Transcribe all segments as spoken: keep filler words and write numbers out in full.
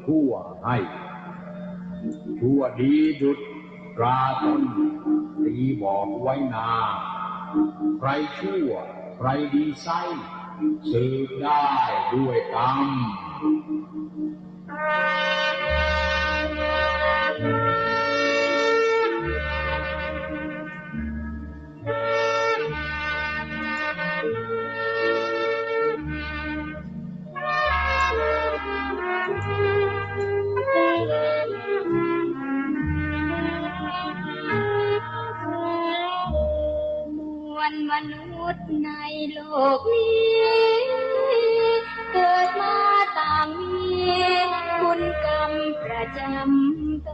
ชั่วให้ ชั่วดีดุจตราต้นตีบอกไว้นา ใครชั่วใครดีไซร้สืบได้ด้วยกรรม มวลมนุษย์ในโลกนี้ เกิดมาต่างมีบุญกรรมประจำต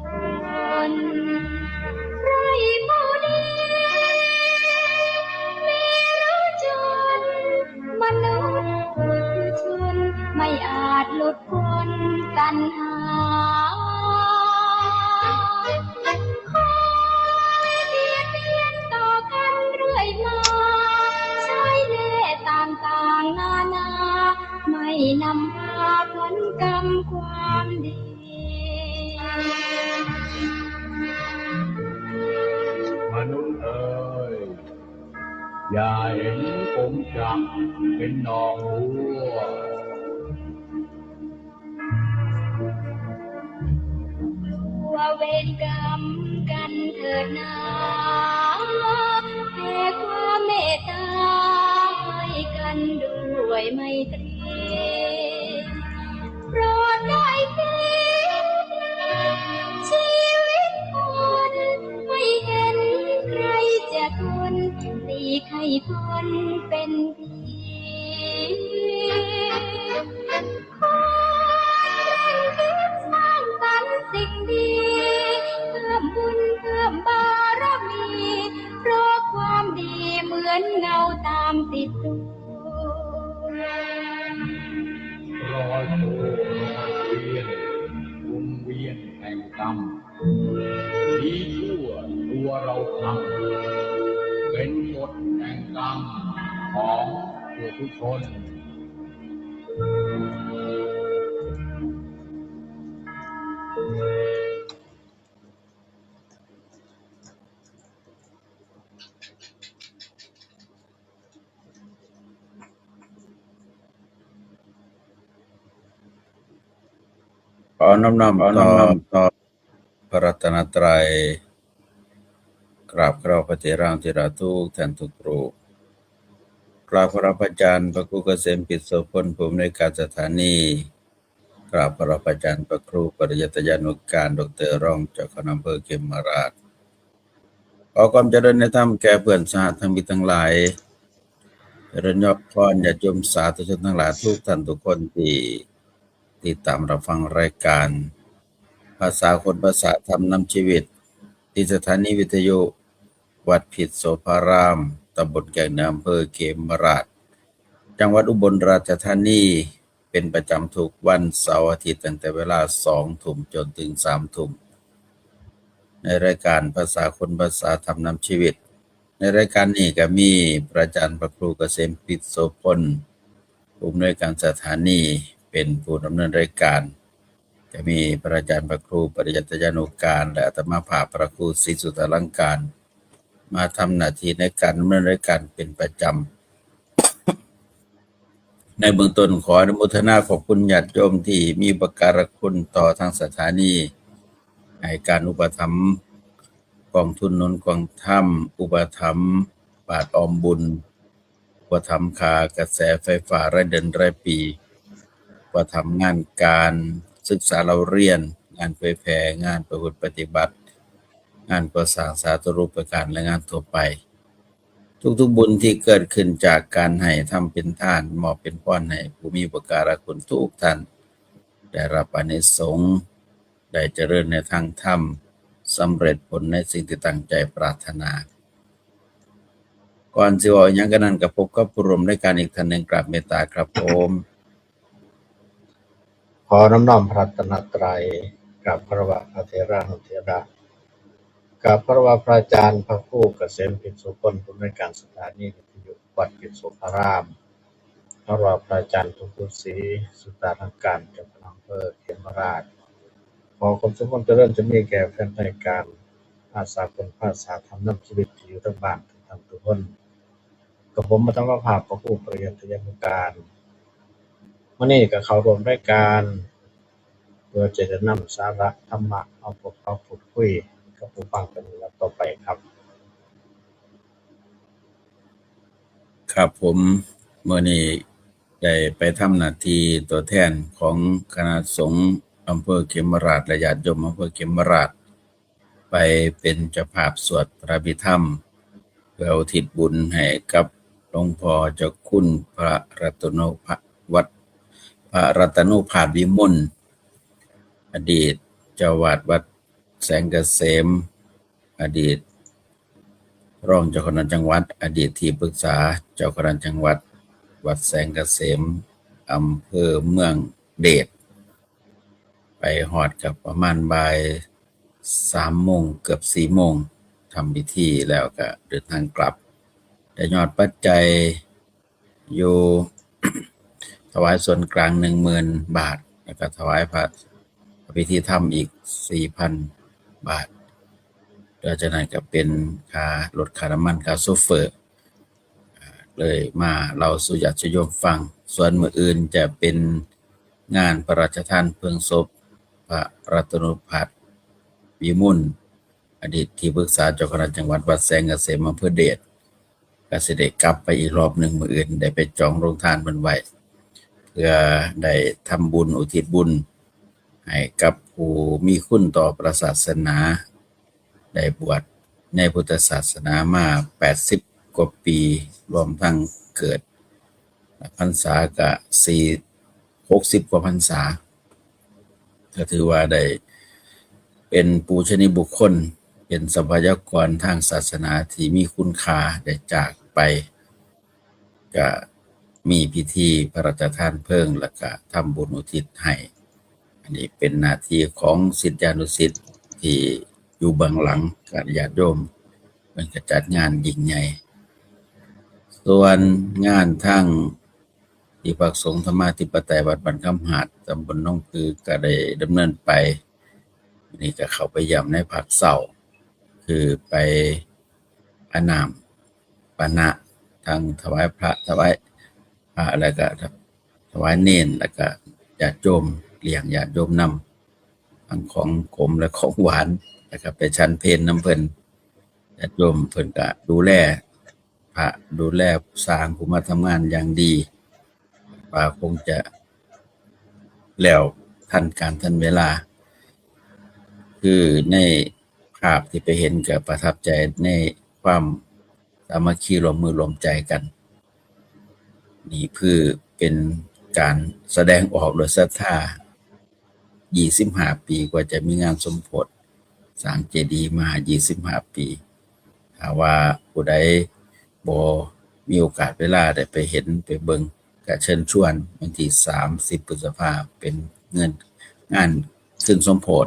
น ใครผู้ดี มีรู้จน มนุษย์ปุถุชน ไม่อาจหลุดพ้นตัณหา คอยเบียดเบียนต่อกันเรื่อยมา ใช้เล่ห์ต่างๆนานา ไม่นำพาผลกรรมความดี มนุษย์เอ๋ย อย่าเห็นผงจักเป็นหนองบัว ว่าเวรกรรมกันเถิดนา แผ่ความเมตตาให้กันด้วยไมตรี โปรดได้เปรียบชีวิตคน ไม่เห็นใครจะทน หลีกให้พ้นเป็นผี คอยเร่งคิดสร้างสรรค์สิ่งดี เพิ่มบุญเพิ่มบารมี เพราะความดีเหมือนเงาตามติดตัว รอยโผล่รอยเวียน วงเวียนแห่งกรรม ดีชั่วตัวเราทำ เป็นกฎแห่งกรรมของปุถุชน ขอน้อมน้อมต่อ ต่อพระรัตนตรัย กราบคารวะพระเถรานุเถระทุกท่านทุกรูป กราบคารวะพระอาจารย์พระครูเกษมกิจโสพล ผู้อำนวยการสถานี กราบคารวะพระอาจารย์พระครูปริยัติยานุการ ดอกเตอร์ รองเจ้าคณะอำเภอเขมราฐ ขอความเจริญในธรรมแก่เพื่อนสหธรรมิกทั้งหลาย เจริญยศพรญาติโยมสาธุชนทั้งหลายทุกท่านทุกคนที่ติดตามรับฟังรายการ ภาษาคนภาษาธรรมนำชีวิต ที่สถานีวิทยุวัดพิษโสภาราม ตำบลแก่งเหนือ อำเภอเขมราฐ จังหวัดอุบลราชธานี เป็นประจำทุกวันเสาร์อาทิตย์ ตั้งแต่เวลาสองทุ่มจนถึงสามทุ่ม ในรายการภาษาคนภาษาธรรมนำชีวิต ในรายการนี้ก็มีพระอาจารย์พระครูเกษมพิษโสพล ผู้อำนวยการสถานี เป็นผู้ดำเนินรายการ จะมีพระอาจารย์พระครูปริยัติยานุการ และอาตมาภาพพระครูศรีสุตตาลังการ มาทำหน้าที่ในการดำเนินรายการเป็นประจำ ในเบื้องต้นขออนุโมทนาขอบคุณญาติโยมที่มีอุปการะคุณต่อทางสถานี ให้การอุปถัมภ์กองทุนหนุนกองธรรม อุปถัมภ์บาทออมบุญ อุปถัมภ์ค่ากระแสไฟฟ้ารายเดือนรายปี อุปถัมภ์งานการศึกษาเล่าเรียน งานเผยแผ่ งานประพฤติปฏิบัติ งานก่อสร้างสาธารณูปการ และงานทั่วไป ทุกๆบุญที่เกิดขึ้นจากการให้ทำเป็นทาน มอบเป็นพรให้ผู้มีอุปการะคุณทุกท่าน ได้รับอานิสงส์ ได้เจริญในทางธรรม สำเร็จผลในสิ่งที่ตั้งใจปรารถนา ก่อนสิเว้าอิหยังกะนั้น ก็พบกับผู้ร่วมรายการอีกท่านหนึ่ง กราบเมตตาครับผม ขอน้อมน้อมพระรัตนตรัย กราบคารวะพระเถรานุเถระ กราบคารวะพระอาจารย์พระครูเกษมพิษโสพล ผู้อำนวยการสถานีวิทยุวัดพิษโสภาราม คารวะพระอาจารย์พระครูศรีสุตตาลังการ เจ้าคณะอำเภอเขมราฐ อความสุขความเจริญจะมีแก่แฟนรายการอาสาคนภาษาธรรมนำชีวิตที่อยู่ทางบ้านทุกท่านทุกคน กับผมมาทำภาพพระครูปริยัติยานุการ มื้อนี้ก็เข้าร่วมรายการ เพื่อจะได้นำสาระธรรมะเอาพวกเขาพูดคุยกับผู้ฟังกันลำดับต่อไปครับ ครับผม มื้อนี้ได้ไปทำหน้าที่ตัวแทนของคณะสงฆ์อำเภอเขมราฐ และญาติโยมอำเภอเขมราฐ ไปเป็นเจ้าภาพสวดพระอภิธรรม เพื่ออุทิศบุญให้กับหลวงพ่อเจ้าคุณพระรัตนวัด พระรัตนุภาพวิมล อดีตเจ้าวาดวัดแสงเกษม อดีตรองเจ้าคณะจังหวัด อดีตที่ปรึกษาเจ้าคณะจังหวัด วัดแสงเกษม อำเภอเมืองเดช ไปฮอดกับประมาณบ่ายสามโมง เกือบสี่โมง ทำพิธีแล้วก็เดินทางกลับ ได้ยอดปัจจัยอยู่ ถวายส่วนกลางหนึ่งหมื่นบาท แล้วก็ถวายพระพิธีธรรมอีกสี่พันบาท แล้วจากนั้นก็เป็นค่ารถค่าน้ำมันค่าโชเฟอร์ เลยมาเล่าสู่ญาติโยมฟัง ส่วนมื้ออื่นจะเป็นงานพระราชทานเพลิงศพพระรัตนุพัฒน์วิมุล อดีตที่ปรึกษาเจ้าคณะจังหวัดวัดแสงเกษมอำเภอเดช ก็สิได้กลับไปอีกรอบหนึ่งมื้ออื่น ได้ไปจองโรงทานเพิ่นไว้ เพื่อได้ทำบุญอุทิศบุญให้กับผู้มีคุณต่อพระศาสนา ได้บวชในพุทธศาสนามาแปดสิบกว่าปี รวมทั้งเกิดพรรษาก็สี่ หกสิบกว่าพรรษา ก็ถือว่าได้เป็นปูชนียบุคคล เป็นทรัพยากรทางศาสนาที่มีคุณค่าได้จากไป ก็มีพิธีพระราชทานเพลิง แล้วก็ทำบุญอุทิศให้ อันนี้เป็นหน้าที่ของศิษยานุศิษย์ที่อยู่เบื้องหลัง กับญาติโยมเพิ่นก็จัดงานยิ่งใหญ่ ส่วนงานทางที่พักสงฆ์ธรรมาธิปไตยวัดบ้านคำหาด ตำบลหนองผือ ก็ได้ดำเนินไป นี่ก็เข้าไปเยี่ยมในภาคเช้า คือไปอาบน้ำปานะ ทั้งถวายพระ ถวายพระ แล้วก็ถวายเณร แล้วก็ญาติโยม เลี้ยงญาติโยมนำ ทั้งของขมและของหวาน แล้วก็ไปฉันเพลนำเพิ่น ญาติโยมเพิ่นก็ดูแลพระ ดูแลสร้างผู้มาทำงานอย่างดี ว่าคงจะแล้วทันการทันเวลา คือในภาพที่ไปเห็นก็ประทับใจในความสามัคคีร่วมมือร่วมใจกัน นี่คือเป็นการแสดงออกโดยศรัทธา ยี่สิบห้าปีกว่าจะมีงานสมโภช สร้างเจดีย์มายี่สิบห้าปี ถ้าว่าผู้ใดบ่มีโอกาสเวลาได้ไปเห็นไปเบิ่ง ก็เชิญชวน วันที่สามสิบพฤษภาเป็นเงินงานขึ้นสมโภช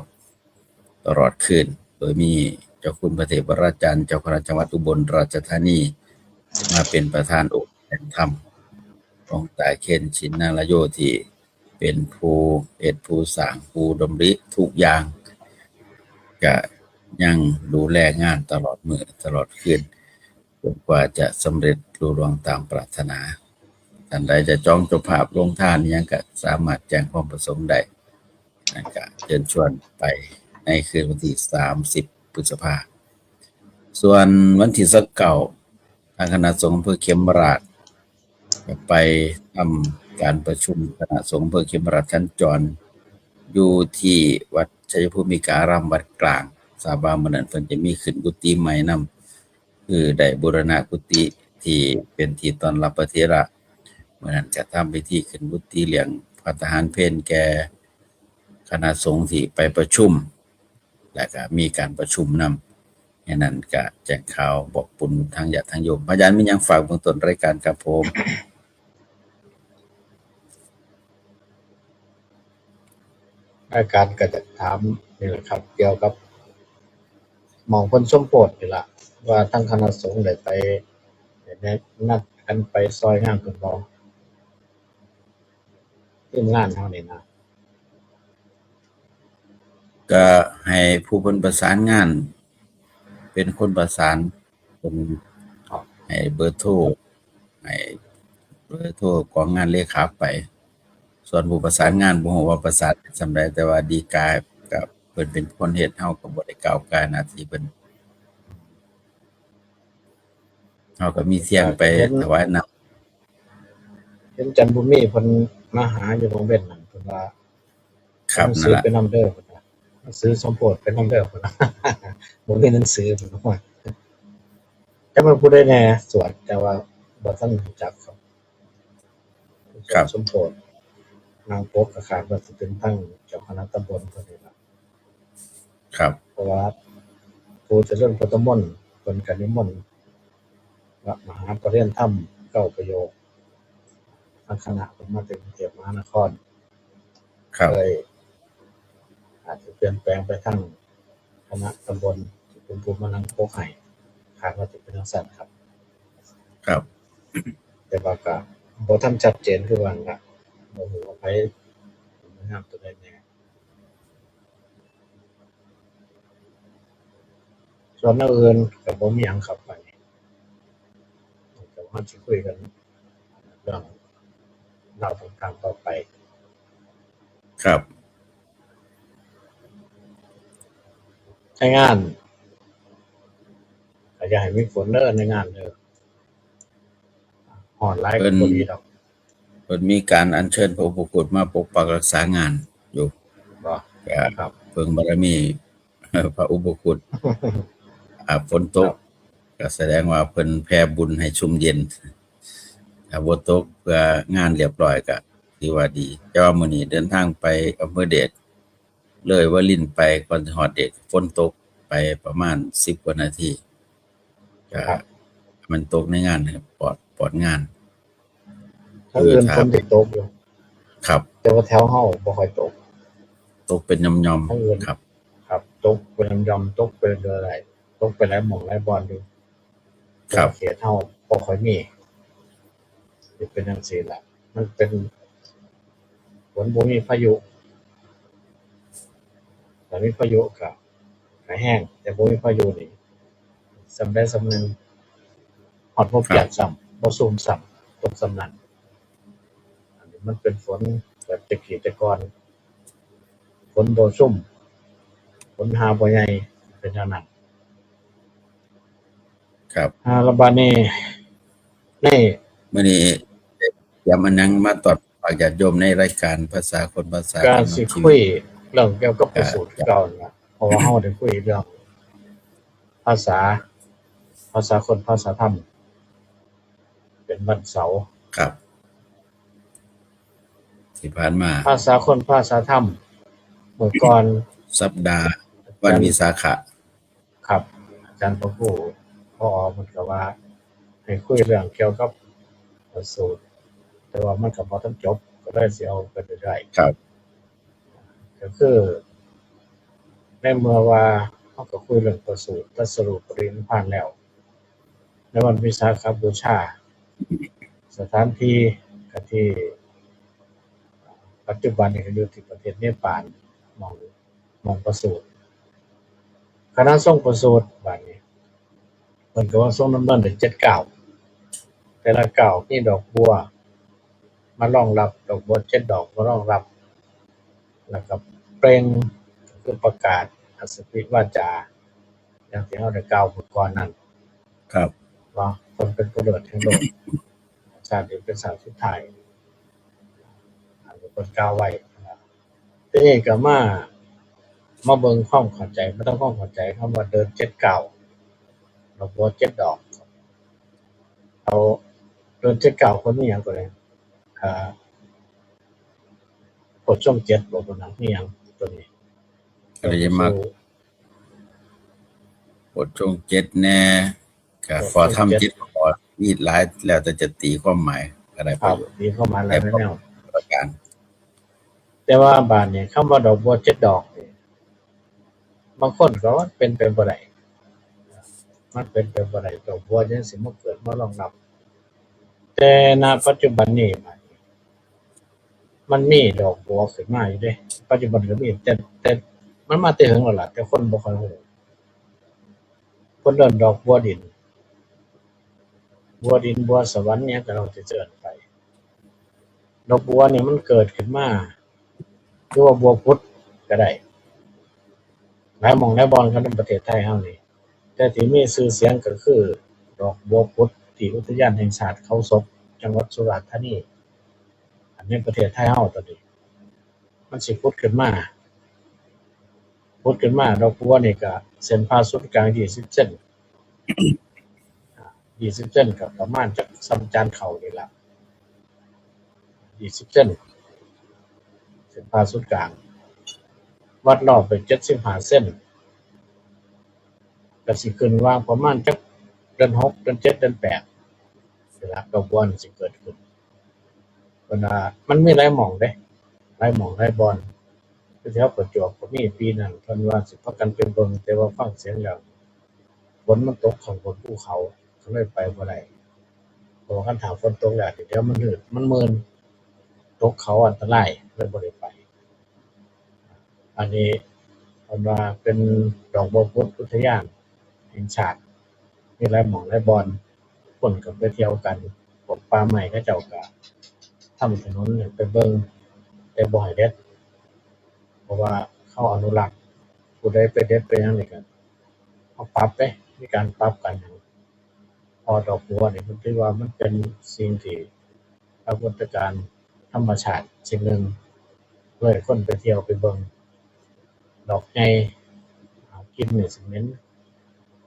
ตลอดคืน โดยมีเจ้าคุณพระเทพวราจารย์ เจ้าคณะจังหวัดอุบลราชธานี มาเป็นประธานองค์แสดงธรรม หลวงตาเคน ชินนารโย ที่เป็นผู้เฮ็ดผู้สร้างผู้ดำริทุกอย่าง ก็ยังดูแลงานตลอดมื้อตลอดคืน จนกว่าจะสำเร็จลุล่วงตามปรารถนา ท่านใดจะจองเจ้าภาพโรงทานหยังก็สามารถแจ้งความประสงค์ได้ นั่นก็เชิญชวนไปในคืนวันที่สามสิบพฤษภา ส่วนวันที่สิบเก้า ทางคณะสงฆ์อำเภอเขมราฐ ก็ไปทำการประชุมคณะสงฆ์อำเภอเขมราฐสัญจร อยู่ที่วัดชัยภูมิการามวัดกลาง ทราบว่ามื้อนั้นเพิ่นจะมีขึ้นกุฏิใหม่นำ คือได้บูรณะกุฏิที่เป็นที่ต้อนรับพระเถระ มื้อนั้นจะทำพิธีขึ้นกุฏิเลี้ยงภัตตาหารเพลแก่คณะสงฆ์ที่ไปประชุม และก็มีการประชุมนำ ฉะนั้นก็แจ้งข่าวบอกบุญทางญาติทางโยม พระอาจารย์มีหยังฝากเบื้องต้นรายการครับผม รายการก็จะถามนี่แหละครับ เกี่ยวกับหม่องเพิ่นสมโภชนี่ล่ะ ว่าทางคณะสงฆ์ได้ไป ได้นัดกันไปซอยงานเพิ่นบ่ ทีมงานเฮานี่นะ ก็ให้ผู้เพิ่นประสานงาน เป็นคนประสาน เพิ่นให้เบอร์โทร ให้เบอร์โทรของงานเลขาไป ส่วนผู้ประสานงานบ่ฮู้ว่าประสานเป็นส่ำใด แต่ว่าดีกาก็เพิ่นเป็นคนเฮ็ด เฮาก็บ่ได้ก้าวก่ายหน้าที่เพิ่น เฮาก็มีเพียงไปถวายน้ำ เห็นจันทร์บุญมีเพิ่นมาหาอยู่บางเว็นนั่น เพิ่นว่า ครับ หนังสือ นั่นล่ะ ไปนำเด้อ เพิ่นว่า หนังสือสมโพธิไปนำเด้อ เพิ่นว่า บ่มีหนังสือ เพิ่นว่า แต่มันผู้ใดแน่สวด แต่ว่าบ่ทันรู้จักครับ ครับ สมโพธิ นางปกก็คาดว่าสิเป็นทางเจ้าคณะตำบลเพิ่นนี่ล่ะ ครับ เพราะว่าผู้เจริญพุทธมนต์เพิ่นก็นิมนต์พระมหาปริยญาณธรรมเก้าประโยค ทางคณะเพิ่นมาจากกรุงเทพมหานคร ครับ เลย อาจจะเปลี่ยนแปลงไปทางคณะตำบลที่เป็นผู้มานั่งปกให้ คาดว่าจะเป็นจั่งซั้นครับ ครับ แต่ว่าก็บ่ทันชัดเจนคือว่าหั่นล่ะ บ่ฮู้ว่าไผเป็นนามตัวใดแน่ ส่วนแนวอื่นก็บ่มีหยังครับ บัดนี้ ก็เฮาสิคุยกันเรื่องราวต่างๆต่อไป ครับ ในงาน ก็อย่าให้มีฝนเด้อ ในงานเด้อ ฮ้อนหลาย เพิ่น ก็บ่ดีดอก เพิ่นมีการอัญเชิญพระอุปคุตมาปกปักรักษางานอยู่ บ่ ก็ ครับ เพิ่งบารมี พระอุปคุต อ่า ฝนตก ครับ ก็แสดงว่าเพิ่นแผ่บุญให้ชุ่มเย็น ถ้าบ่ตก เพื่องานเรียบร้อยก็ถือว่าดี แต่ว่ามื้อนี้เดินทางไปอำเภอเดช เลยวารินไป ก่อนสิฮอดเดช ฝนตกไปประมาณสิบกว่านาที ก็ ครับ มันตกในงานนะครับ ปอด ปอดงาน ทางอื่น เออ ครับ ฝนสิตกอยู่ ครับ แต่ว่าแถวเฮาบ่ค่อยตก ตกเป็นหย่อมๆ ทางอื่น ครับ ครับ ตกเป็นหย่อมๆ ตกเป็นเรื่อยๆ ตกไปหลายหม่องหลายบ่อนอยู่ ครับ เขตเฮาบ่ค่อยมี สิเป็นจั่งซี้ล่ะ มันเป็น ฝนบ่มีพายุ ถ้ามีพายุก็ ก็แฮง แต่บ่มีพายุนี่ ส่ำใดส่ำหนึ่ง ฮอดบ่เปียก ครับ ซ้ำ บ่ชุ่มซ้ำ ตกส่ำนั้น อันนี้มันเป็นฝนแบบแต่กี้แต่ก่อน ฝนบ่ชุ่ม ฝนหาบ่ใหญ่ เป็นแนวนั้น ครับ อ่า แล้วบัดนี้ นี่ มื้อนี้เตรียมอันหยังมาตอน ฝากญาติโยมในรายการภาษาคนภาษา ก็ ธรรม สิ ชีวิต คุยเรื่องเกี่ยวกับ อ่า ประสูตรเก่านั่นล่ะ เพราะว่าเฮาได้คุยเรื่องภาษา ภาษาคนภาษาธรรม เป็นวันเสาร์ ครับ ที่ผ่านมา ภาษาคนภาษาธรรม เมื่อก่อน สัปดาห์วันวิสาขะ ครับ อาจารย์พระครู พอ เพิ่นก็ว่าให้คุยเรื่องเกี่ยวกับพระสูตร แต่ว่ามันก็บ่ทันจบ ก็เลยสิเอาไปเรื่อยๆ ครับ ก็คือ ในเมื่อว่าเฮาก็คุยเรื่องพระสูตรตรัสรู้ปรินิพพานแล้ว ในวันวิสาขบูชา สถานที่ก็ที่ ปัจจุบันนี้ก็อยู่ที่ประเทศเนปาล หม่อง หม่องประสูติ คณะทรงประสูติ บัดนี้ เพิ่นก็ว่าทรงดำเนินได้เจ็ดก้าว แต่ละก้าวมีดอกบัวมารองรับ ดอกบัวเจ็ดดอกมารองรับ แล้วก็เปล่ง ก็คือประกาศอัสสปิวาจา อย่างที่เฮาได้กล่าวเมื่อก่อนนั้น ครับ ว่าเพิ่นเป็นผู้เลิศแห่งโลก ชาตินี้เป็นชาติสุดท้าย อันนี้เพิ่นกล่าวไว้นะ ทีนี้ก็มา มาเบิ่งความเข้าใจ มาทำความเข้าใจคำว่าเดินเจ็ดก้าว ดอกบัวเจ็ดดอก เอาเดินเจ็ดก้าว เพิ่นมีหยังก็ได้ อ่า โพชฌงค์เจ็ดบ่ เพิ่นน่ะ มีหยังตัวนี้ อริยมรรค โพชฌงค์เจ็ดแน่ ก็ โพชฌงค์ ข้อธรรมเจ็ด เจ็ดข้อ มีหลาย แล้วแต่จะตีความหมายก็ได้ ครับ ประโยชน์ ตีความหมายหลายแนว ประการ แต่ว่าบาดนี้คำว่าดอกบัวเจ็ดดอกนี่ บางคนก็ว่าเป็นไปบ่ได้ มันเป็นไปบ่ได้ ดอกบัวจั่งสิมาเกิดมารองรับ แต่ณปัจจุบันนี้บาดนี้ มันมีดอกบัวขึ้นมาอยู่เด้ ปัจจุบันก็มี แต่ แต่ มันมาแต่เหิงแล้วล่ะ แต่คนบ่ค่อยฮู้ คนเอิ้นดอกบัวดิน บัวดิน บัวสวรรค์เนี่ยก็เราจะเจิญไป ดอกบัวเนี่ยมันเกิดขึ้นมา หรือว่าบัวพุดก็ได้ หลายหม่องหลายบ่อนครับในประเทศไทยเฮานี่ แต่ที่มีชื่อเสียงก็คือ ดอกบัวพุดที่อุทยานแห่งชาติเขาศก จังหวัดสุราษฎร์ธานี อันนี้ประเทศไทยเฮาตอนนี้ มันสิพุดขึ้นมา พุดขึ้นมา ดอกบัวนี่ก็เส้นผ่าศูนย์กลางยี่สิบเซน ยี่สิบเซนก็ประมาณจักส่ำจานข้าวนี่ล่ะ ยี่สิบเซน เส้นผ่าศูนย์กลาง วัดรอบไปเจ็ดสิบห้าเซน ก็สิขึ้นว่าประมาณจักเดือนหก เดือนเจ็ด เดือนแปด นี่ล่ะดอกบัวนี่สิเกิดขึ้น เพิ่นว่ามันมีหลายหม่องเด้ หลายหม่องหลายบ่อน คือแถวประจวบก็มี ปีนั้นเพิ่นว่าสิพากันไปเบิ่ง แต่ว่าฟังเสียงแล้ว ฝนมันตกข้างบนภูเขา ก็เลยไปบ่ได้ เพราะว่าคันถ้าฝนตกแล้ว เดี๋ยวมันหืด มันมืน ตกเขาอันตราย เลยบ่ได้ไป อันนี้เพิ่นว่าเป็นดอกบัวพุดอุทยานแห่งชาติ มีหลายหม่องหลายบ่อน คนก็ไปเที่ยวกัน พวกป่าไม้เขาเจ้าก็ทำถนนให้ไปเบิ่ง แต่บ่ให้เด็ด เพราะว่าเขาอนุรักษ์ ผู้ใดไปเด็ดไปหยังนี่ก็เอาปรับเด้ มีการปรับกันหยัง เพราะดอกบัวนี่เพิ่นถือว่ามันเป็นสิ่งที่ปรากฏการณ์ธรรมชาติสิ่งหนึ่ง เลยคนไปเที่ยวไปเบิ่ง ดอกใหญ่ อ่า กลิ่นนี่สิเหม็น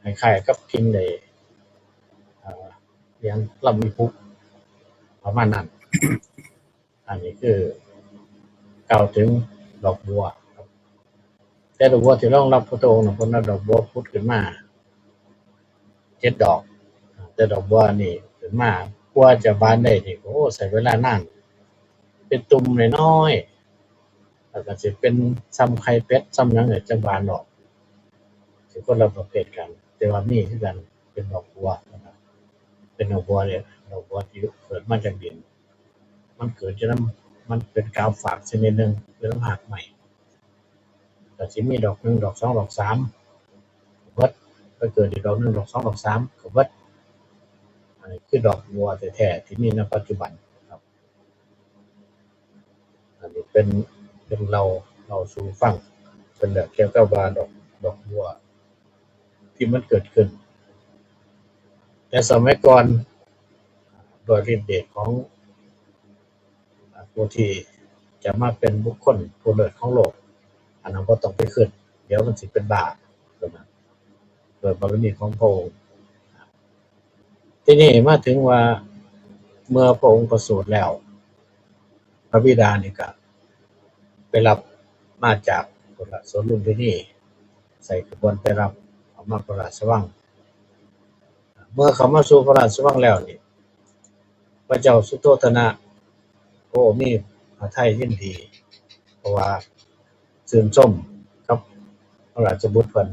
คล้ายๆกับกลิ่นไอ้ อ่า อิหยังลำอีพุก ประมาณนั้น อันนี้คือกล่าวถึงดอกบัวครับ แต่ดอกบัวที่รองรับพุทธองค์นะ เพิ่นเอาดอกบัวพุดขึ้นมาเจ็ดดอก แต่ดอกบัวนี่ขึ้นมา กว่าจะบานได้นี่ โอ้ ใช้เวลานาน เป็นตุ่มน้อยๆ แล้วก็สิเป็นส่ำไข่เป็ด ส่ำหยังเนี่ยจั่งบานออก สิคนละประเภทกัน แต่ว่ามีคือกัน เป็นดอกบัวนะครับ เป็นดอกบัวเนี่ย ดอกบัวที่เกิดมาจากดิน มันเกิดจากนำ มันเป็นกาฝากชนิดหนึ่ง เป็นนำรากไม้ ก็สิมีดอกหนึ่ง ดอกสอง ดอกสาม เบิด ไปเกิดอีกดอกหนึ่ง ดอกสอง ดอกสาม ก็เบิด อันนี้คือดอกบัวแท้ๆที่มีในปัจจุบันครับ อันนี้เป็น เป็นเล่า เล่าสู่ฟัง เป็นเรื่องเกี่ยวกับว่าดอก ดอกบัว ที่มันเกิดขึ้น แต่สมัยก่อน ด้วยฤทธิ์เดชของ อ่า ผู้ที่จะมาเป็นบุคคลผู้เลิศของโลก อันนั้นบ่ต้องไปคิด เดี๋ยวมันสิเป็นบ้า เท่านั้น ด้วยบารมีของพระองค์ ทีนี้มาถึงว่า เมื่อพระองค์ประสูติแล้ว พระบิดานี่ก็ไปรับมาจากพุ้นล่ะ สวนลุมพินี ใส่ขบวนไปรับเอามาพระราชวัง เมื่อเข้ามาสู่พระราชวังแล้วนี่ พระเจ้าสุโธทนะ โอ้ มีพระทัยยินดี เพราะว่าชื่นชมกับพระราชบุตรเพิ่น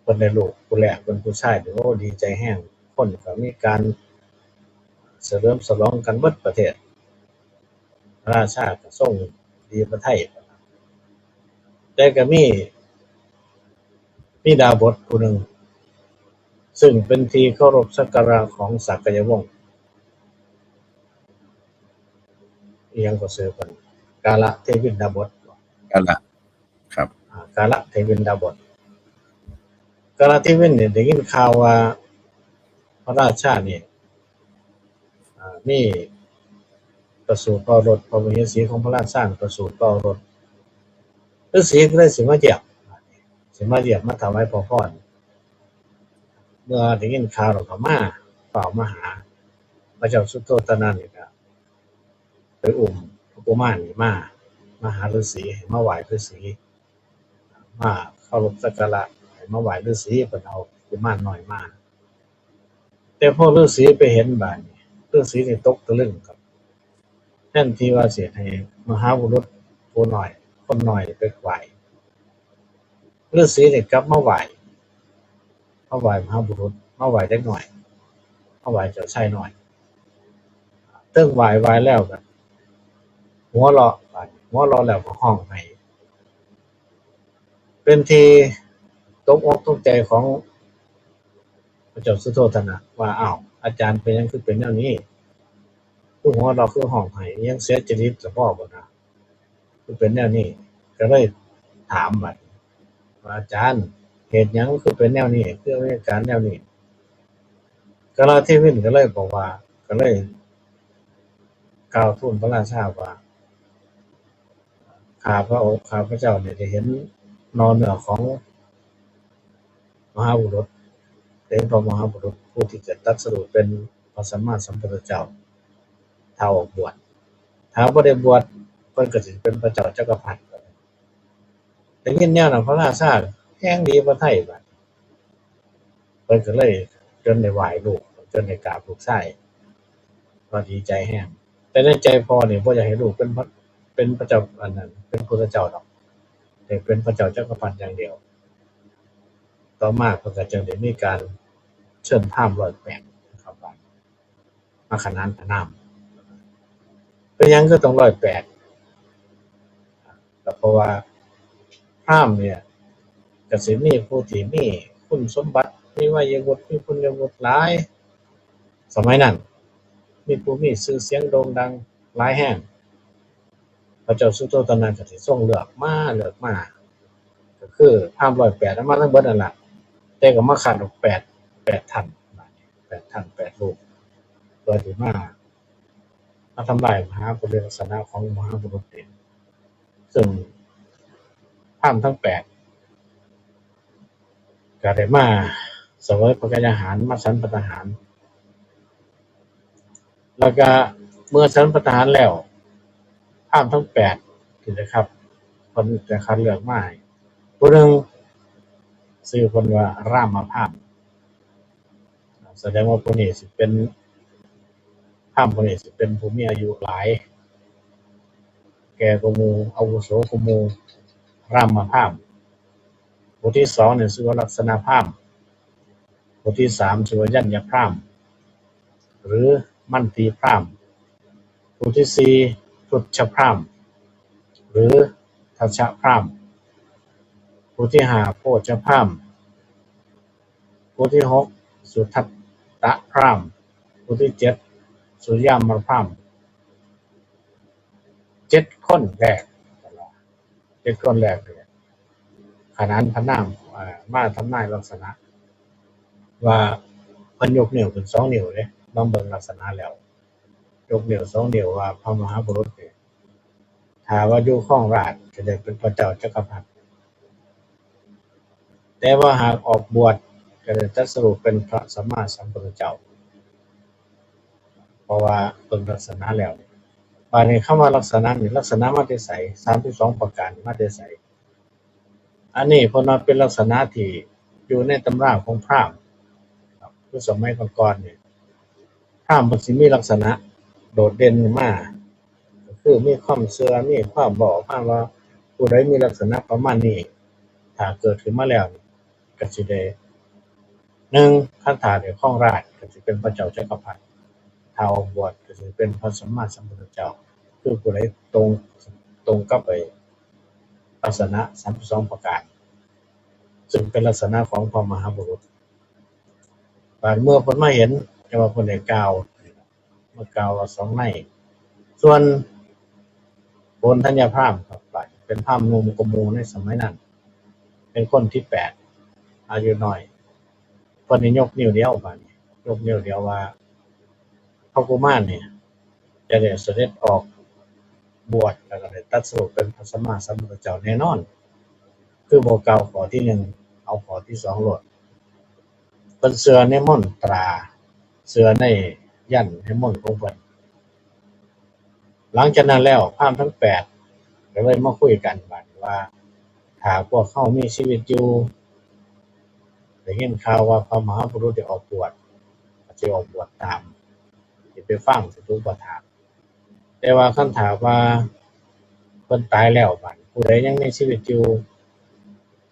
เพิ่นได้ลูกผู้แรกเป็นผู้ชายนี่ โอ้ ดีใจแฮง คนก็มีการเฉลิมฉลองกันเบิดประเทศ พระราชาก็ทรงดีพระทัย แต่ก็มี มีดาบสผู้หนึ่ง ซึ่งเป็นที่เคารพสักการะของศากยวงศ์ อิหยังก็ชื่อเพิ่น กาละเทวินดาบส กาละ ครับ อ่า กาละเทวินดาบส กาละเทวินเนี่ยได้ยินข่าวว่าพระราชาเนี่ย อ่า มีประสูติเป้ารถ พระมเหสีของพระราชาประสูติเป้ารถ ฤาษีก็เลยสิมาเยี่ยม สิมาเยี่ยมมาถวายพระพร เมื่อได้ยินข่าวแล้วก็มา ฟ้าวมาหา พระเจ้าสุโธทนะนี่ก็ไปอุ้มพระกุมารนี่มา มาหาฤาษี ให้มาไหว้ฤาษี มาเคารพสักการะ ให้มาไหว้ฤาษี เพิ่นเอากุมารน้อยมา แต่พอฤาษีไปเห็นบาดนี้ ฤาษีนี่ตกตะลึงครับ แทนที่ว่าสิให้มหาบุรุษผู้น้อย คนน้อยไปไหว้ ฤาษีนี่กลับมาไหว้ มาไหว้มหาบุรุษ มาไหว้เด็กน้อย มาไหว้เจ้าชายน้อย เทิงไหว้ ไหว้แล้วก็หัวเราะ หัวเราะแล้วก็ฮ้องไห้ เป็นที่ตกอกตกใจของพระเจ้าสุโธทนะ ว่า "อ้าว อาจารย์เป็นหยังคือเป็นแนวนี้ คือหัวเราะคือฮ้องไห้ ยังเสียจริตสะพ้อบ่นะ คือเป็นแนวนี้" ก็เลยถามบัดว่า "อาจารย์ เหตุหยังคือเป็นแนวนี้ คือมีอาการแนวนี้" กาลาเทวินก็เลยบอกว่า ก็เลยกล่าวทูลพระราชาว่า "ข้าพระองค์ ข้าพระเจ้าเนี่ยได้เห็นนอเนื้อของมหาบุรุษ เห็นพระมหาบุรุษผู้ที่จะตรัสรู้เป็นพระสัมมาสัมพุทธเจ้า ถ้าออกบวช ถ้าบ่ได้บวช เพิ่นก็สิเป็นพระเจ้าจักรพรรดิ" ได้ยินแนวนั้น พระราชาแฮงดีพระทัยบัด เพิ่นก็เลยจนได้ไหว้ลูก จนได้กราบลูกชาย ก็ดีใจแฮง แต่ในใจพ่อนี่บ่อยากให้ลูกเป็นพระ เป็นพระเจ้า อันนั้น เป็นพุทธเจ้าดอก แต่เป็นพระเจ้าจักรพรรดิอย่างเดียว ต่อมาเพิ่นก็จึงได้มีการเชิญพราหมณ์ร้อยแปดนะครับ ว่ามาขนานพระนาม เป็นหยังคือต้องร้อยแปด ก็เพราะว่าพราหมณ์เนี่ย ก็สิมีผู้ที่มีคุณสมบัติ มีวัยวุฒิ มีปุญญวุฒิหลาย สมัยนั้น มีผู้มีชื่อเสียงโด่งดังหลายแฮง พระเจ้าสุโธทนะก็สิทรงเลือกมา เลือกมา ก็คือพราหมณ์ร้อยแปดเอามาทั้งเบิดนั่นล่ะ แต่ก็มาคัดออกแปด แปดท่าน แปดท่าน แปดรูป เพื่อที่มา มาทำลายมหาบุรุษลักษณะของมหาบุรุษเอง ซึ่งพราหมณ์ทั้งแปด ก็ได้มาเสวยพระกยาหาร มาฉันภัตตาหาร แล้วก็เมื่อฉันภัตตาหารแล้ว พราหมณ์ทั้งแปด ที่นะครับ เพิ่นจะคัดเลือกมาให้ผู้หนึ่ง ชื่อเพิ่นว่ารามพราหมณ์ แสดงว่าผู้นี้สิเป็น พราหมณ์ผู้นี้สิเป็นผู้มีอายุหลาย แก่กว่าหมู่ อาวุโสกว่าหมู่ รามพราหมณ์ ผู้ที่สองเนี่ยชื่อว่าลักษณะพราหมณ์ ผู้ที่สามชื่อว่ายัญญพราหมณ์ หรือมันตีพราหมณ์ ผู้ที่สี่ทุชพราหมณ์ หรือทัชพราหมณ์ ผู้ที่ห้าโพชพราหมณ์ ผู้ที่หกสุทัตตพราหมณ์ ผู้ที่เจ็ดสุยามพราหมณ์ เจ็ดคนแรก เจ็ดคนแรกเนี่ย ขนานพระนาม อ่า มาทำนายลักษณะ ว่าเพิ่นยกนิ้วขึ้นสองนิ้วเด้ ลองเบิ่งลักษณะแล้ว ยกนิ้วสองนิ้วว่าพระมหาบุรุษเนี่ย ถ้าว่าอยู่ครองราชย์จะได้เป็นพระเจ้าจักรพรรดิ แต่ว่าหากออกบวชจะได้ตรัสรู้เป็นพระสัมมาสัมพุทธเจ้า เพราะว่าเบิ่งลักษณะแล้ว บาดนี้คำว่าลักษณะนี่ ลักษณะมาแต่ไส สามสิบสองประการมาแต่ไส อันนี้เพิ่นว่าเป็นลักษณะที่อยู่ในตำราของพราหมณ์ครับ คือสมัยก่อนๆนี่ พราหมณ์เพิ่นสิมีลักษณะโดดเด่นขึ้นมา ก็คือมีความเชื่อ มีความบอกมาว่า ผู้ใดมีลักษณะประมาณนี้ ถ้าเกิดขึ้นมาแล้ว ก็สิได้ หนึ่ง คันถ้าได้ครองราชย์ก็สิเป็นพระเจ้าจักรพรรดิ ถ้าออกบวชก็สิเป็นพระสัมมาสัมพุทธเจ้า คือผู้ใดตรง ตรงกับไอ้ลักษณะสามสิบสองประการ ซึ่งเป็นลักษณะของพระมหาบุรุษ บาดเมื่อเพิ่นมาเห็น จั่งว่าเพิ่นได้กล่าว มากล่าวว่าสองใน ส่วนโกณฑัญญพราหมณ์ครับ เป็นพราหมณ์หนุ่มกว่าหมู่ในสมัยนั้น เป็นคนที่แปด อายุน้อย เพิ่นนี่ยกนิ้วเดียว บาดนี้ยกนิ้วเดียวว่า พระกุมารเนี่ย จะได้เสด็จออกบวช แล้วก็ได้ตรัสรู้เป็นพระสัมมาสัมพุทธเจ้าแน่นอน คือบ่กล่าวข้อที่หนึ่ง เอาข้อที่สองโลด เพิ่นเชื่อในมนตรา เชื่อในยันต์ในมนต์ของเพิ่น หลังจากนั้นแล้วพราหมณ์ทั้งแปดก็เลยมาคุยกันบัดนี้ว่า ถ้าพวกเฮามีชีวิตอยู่ ได้ยินข่าวว่าพระมหาบุรุษได้ออกบวช ก็สิออกบวชตาม สิไปฟัง สิไปอุปถาก แต่ว่าคันถ้าว่าเพิ่นตายแล้วบัด ผู้ใดยังมีชีวิตอยู่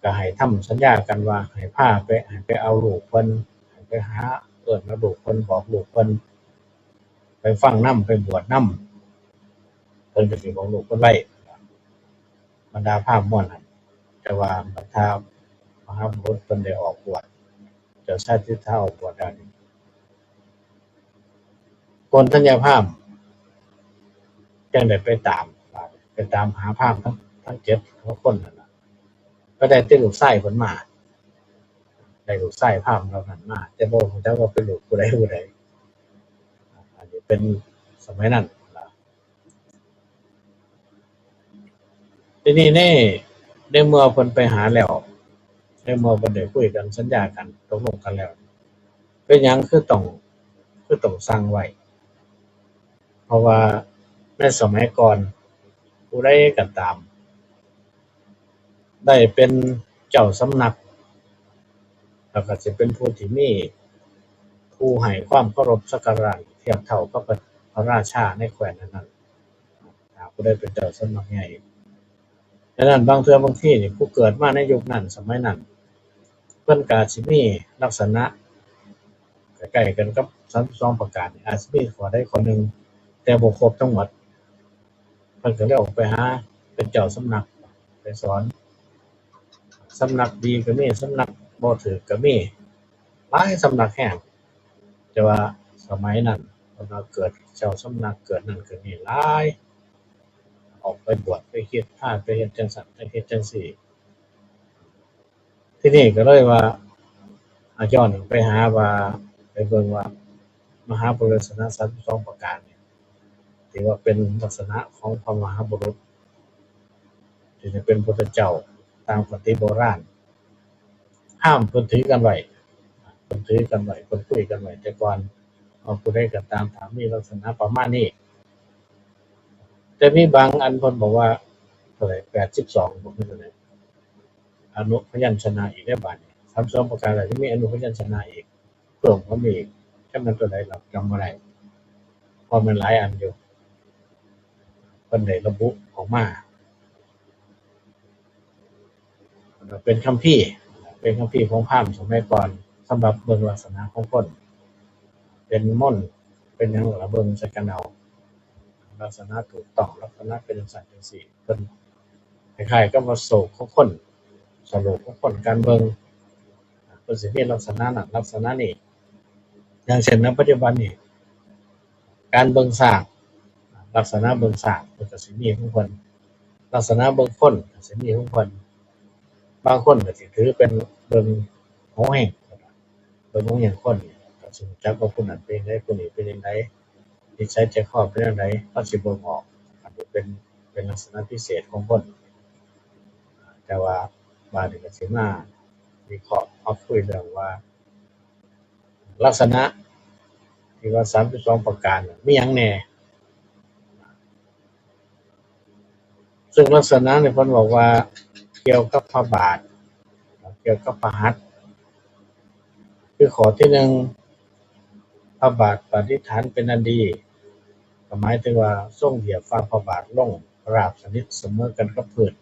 ก็ให้ทำสัญญากันว่าให้พาไป ให้ไปเอาลูกเพิ่น ให้ไปหาเอิ้นเอาลูกเพิ่น บอกลูกเพิ่น ไปฟังนำ ไปบวชนำ เพิ่นก็สิบอกลูกเพิ่นไว้ บรรดาพราหมณ์หมู่นั้น แต่ว่าบรรดามหาบุรุษเพิ่นได้ออกบวช เจ้าชายสิทธัตถะออกบวชแล้วนี่ โกณฑัญญาพราหมณ์จั่งได้ไปตาม ไปตามหาพราหมณ์ทั้งทั้งเจ็ดคนนั่นล่ะ ก็ได้แต่ลูกชายเพิ่นมา ได้ลูกชายพราหมณ์เหล่านั้นมา แต่บ่ฮู้จักว่าเป็นลูกผู้ใดผู้ใด อันนี้เป็นสมัยนั้นล่ะ ทีนี้ในในเมื่อเพิ่นไปหาแล้ว ในเมื่อเพิ่นได้คุยกันสัญญากันตกลงกันแล้ว เป็นหยังคือต้องคือต้องสั่งไว้ เพราะว่าในสมัยก่อนผู้ใดก็ตาม ได้เป็นเจ้าสำนัก แล้วก็สิเป็นผู้ที่มีผู้ให้ความเคารพสักการะเทียบเท่ากับพระราชาในแคว้นนั้นๆ หากผู้ใดเป็นเจ้าสำนักใหญ่ ดังนั้นบางเทื่อบางทีนี่ผู้เกิดมาในยุคนั้นสมัยนั้น เพิ่นก็อาจสิมีลักษณะใกล้ๆกันกับสามสิบสองประการนี่ อาจสิมีข้อใดข้อหนึ่ง แต่บ่ครบทั้งหมด เพิ่นก็เลยออกไปหาเป็นเจ้าสำนักไปสอน สำนักดีก็มี สำนักบ่ถืกก็มี หลายสำนักแฮง แต่ว่าสมัยนั้นเพิ่นว่าเกิดเจ้าสำนักเกิดนั่นเกิดนี่หลาย ออกไปบวชไปเฮ็ดพาไปเฮ็ดจั่งซั้นไปเฮ็ดจั่งซี้ ทีนี้ก็เลยว่า อ่ะ ย้อนไปหาว่า ไปเบิ่งว่ามหาบุรุษลักษณะสามสิบสองประการนี่ ถือว่าเป็นลักษณะของพระมหาบุรุษ ที่จะเป็นพุทธเจ้าตามคติโบราณ พราหมณ์เพิ่นถือกันไว้ เพิ่นถือกันไว้ เพิ่นคุยกันไว้แต่ก่อน ว่าผู้ใดก็ตามถ้ามีลักษณะประมาณนี้ แต่มีบางอันเพิ่นบอกว่าเท่าไหร่ แปดสิบสอง บ่คือเท่าไหร่ อนุพยัญชนะอีกได้บาดนี้ สามสิบสองประการแล้วยังมีอนุพยัญชนะอีก เพิ่มเข้ามาอีก จักแม่นตัวใดล่ะ จำบ่ได้ เพราะมันหลายอันอยู่ เพิ่นได้ระบุออกมา เป็นคัมภีร์ เป็นคัมภีร์ของพราหมณ์สมัยก่อน สำหรับเบิ่งลักษณะของคน เป็นมนต์ เป็นหยังล่ะ เบิ่งใส่กันเอา ลักษณะถูกต้อง ลักษณะเป็นจั่งซั้นจั่งซี้ เพิ่นคล้ายๆกับว่าโศกของคน สโลกของคน การเบิ่ง เพิ่นสิมีลักษณะนั้นลักษณะนี้ อย่างเช่นในปัจจุบันนี่ การเบิ่งช้าง ลักษณะเบิ่งช้างเพิ่นก็สิมีของเพิ่น ลักษณะเบิ่งคนก็สิมีของเพิ่น บางคนก็สิถือเป็นเบิ่งโหเห้ง เบิ่งโหเห้งคนนี่ก็สิรู้จักว่าผู้นั้นเป็นจั่งใด ผู้นี้เป็นจั่งใด นิสัยใจคอเป็นจั่งใด ก็สิเบิ่งออก อันนี้เป็น เป็นลักษณะพิเศษของคน แต่ว่าบาดนี้ก็สิมาวิเคราะห์มาคุยเรื่องว่า ลักษณะที่ว่าสามสิบสองประการน่ะมีหยังแหน่ ซึ่งลักษณะเนี่ยเพิ่นบอกว่าเกี่ยวกับพระบาท เกี่ยวกับพระหัตถ์ คือข้อที่หนึ่ง พระบาทประดิษฐานเป็นอันดี ก็หมายถึงว่าทรงเหยียบฝ่าพระบาทลงราบสนิทเสมอกันกับพื้น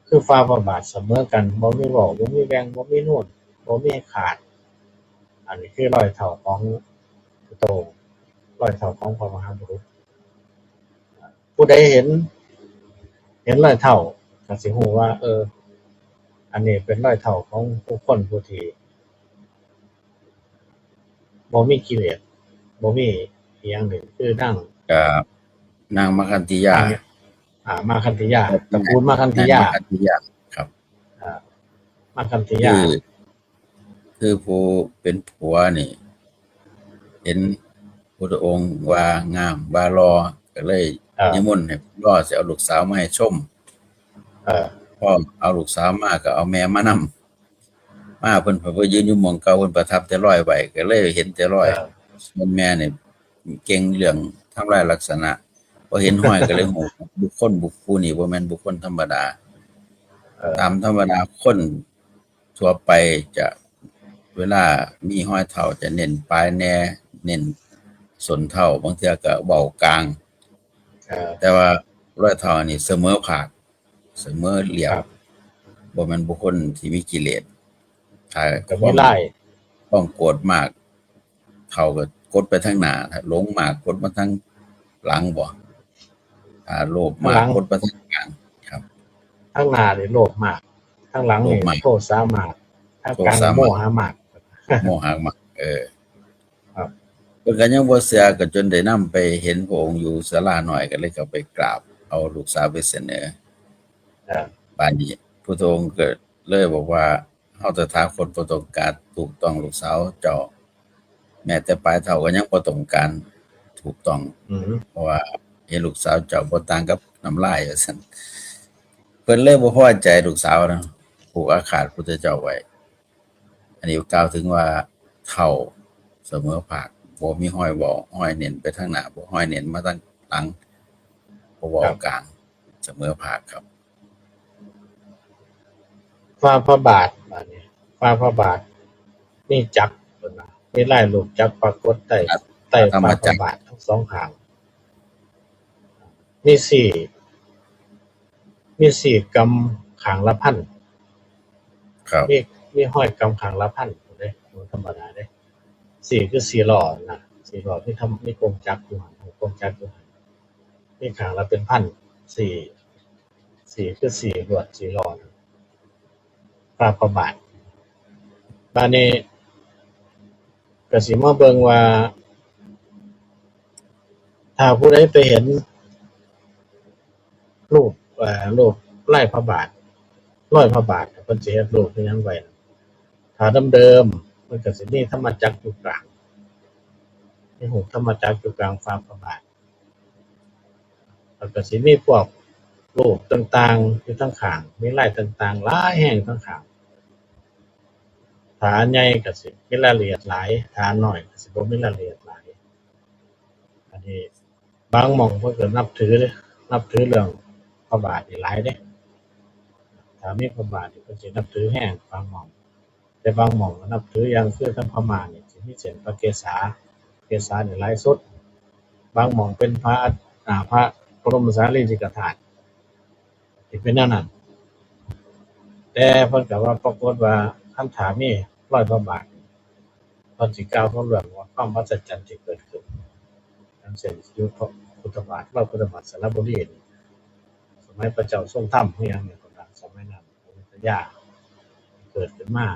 คือฝ่าพระบาทเสมอกัน บ่มีเว้า บ่มีแหว่ง บ่มีนูน บ่มีขาด อันนี้คือรอยเท้าของพระโต รอยเท้าของพระมหาบุรุษ ผู้ใดเห็น เห็นรอยเท้าก็สิฮู้ว่า เออ อันนี้เป็นรอยเท้าของผู้คนผู้ที่บ่มีกิเลส บ่มีอีหยังเลย คือนาง กับนางมาคันติยา อ่า มาคันติยา ตระกูลมาคันติยา นางมาคันติยา ครับ อ่า มาคันติยา คือ คือผู้เป็นผัวนี่ เห็นพุทธองค์ว่างามว่าหล่อ ก็เลย อ่า นิมนต์ให้หล่อสิเอาลูกสาวมาให้ชม เอ่อ พอเอาลูกสาวมาก็เอาแม่มานำ มาเพิ่นเพิ่นยืนอยู่หม่องเก่า เพิ่นประทับแต่รอยไว้ ก็เลยเห็นแต่รอย เอ่อ ส่วนแม่นี่เก่งเรื่องทำลายลักษณะ พอเห็นห้อยก็เลยฮู้ บุคคลบุคคลนี้บ่แม่นบุคคลธรรมดา เอ่อ ตามธรรมดาคนทั่วไปจะเวลามีห้อยเท้าจะเน้นปลายแหน่ เน้นส้นเท้า บางเทื่อก็เว้ากลาง เอ่อ แต่ว่ารอยเท้านี่เสมอภาค เสมอเรียบ ครับ บ่แม่นบุคคลที่มีกิเลส ถ้า ก็มีลาย ความโกรธมาก เท้าก็กดไปทางหน้า ถ้าหลงมากกดมาทางหลังบ่ ถ้าโลภมาก หลัง กดมาทางกลาง ครับ ทั้งหน้านี่โลภมาก ทั้งหลังนี่ โลภมาก โทสะมาก ทั้งกลาง โทสะมาก โมหะมาก โมหะมาก เออ ครับ เพิ่นก็ยังบ่เชื่อ ก็จนได้นำไปเห็นพระองค์อยู่ศาลาน้อย ก็เลยเข้าไปกราบเอาลูกสาวไปเสนอ อ่า บาดนี้พุทธองค์ก็เลยบอกว่า เฮาตถาคตบ่ต้องการถูกต้องลูกสาวเจ้า แม้แต่ปลายเท้าก็ยังบ่ต้องการถูกต้อง อืม เพราะว่าเห็นลูกสาวเจ้าบ่ต่างกับน้ำลายว่าซั่น เพิ่นเลยบ่พอใจลูกสาวนะ ผูกอาฆาตพุทธเจ้าไว้ อันนี้กล่าวถึงว่าเฒ่าเสมอภาค บ่มีห้อยเว้าห้อยเน้นไปทางหน้า บ่ห้อยเน้นมาทางหลัง บ่เว้า ครับ กลาง เสมอภาคครับ ฝ่าพระบาท บาดนี้ ฝ่าพระบาท มีจักรเพิ่นว่า มีลายรูปจักรปรากฏใต้ ครับ ใต้ ธรรม ฝ่า จั พ กร ระบาททั้งสองข้าง มีสี่ มีสี่กำข้างละพัน ครับ มี มีห้อยกำข้างละพันเด้ บ่ธรรมดาเด้ สี่คือสี่ล้อนะ สี่ล้อ มีทำ มีกงจักรอยู่หั่น กงจักรอยู่หั่น มีข้างละเป็นพัน สี่ สี่คือสี่ลวด สี่ล้อนะ ฝ่าพระบาท บาดนี้ ก็สิมาเบิ่งว่า ถ้าผู้ใดไปเห็น รูป เอ่อ รูปลายพระบาท รอยพระบาท เพิ่นสิเฮ็ดรูปอิหยังไว้ ถ้าเดิมๆ มันก็สิมีธรรมจักรอยู่กลาง มีรูปธรรมจักรอยู่กลางฝ่าพระบาท แล้วก็สิมีพวกรูปต่างๆ อยู่ทางข้าง มีลายต่างๆ หลายแห่งทางข้าง ถ้าอันใหญ่ก็สิมีรายละเอียดหลาย ถ้าอันน้อยก็สิบ่มีรายละเอียดหลาย อันนี้บางหม่องเพิ่นก็นับถือ นับถือเรื่องพระบาทนี่หลายเด้ ถ้ามีพระบาทนี่เพิ่นสินับถือแฮงบางหม่อง แต่บางหม่องก็นับถืออย่างคือทางพม่านี่สิมีเส้นพระเกศา เกศานี่หลายสุด บางหม่องเป็นพระ อ่า พระบรมสารีริกธาตุ สิเป็นแนวนั้น แต่เพิ่นก็ว่าปรากฏว่าคันถ้ามีรอยพระบาท เพิ่นสิกล่าวถึงเรื่องว่าความมหัศจรรย์ที่เกิดขึ้น อย่างเช่นอยู่พระพุทธบาท รอยพุทธบาทสระบุรีนี่ สมัยพระเจ้าทรงธรรมอิหยังนี่ สมัยนั้น อยุธยา เกิดขึ้นมา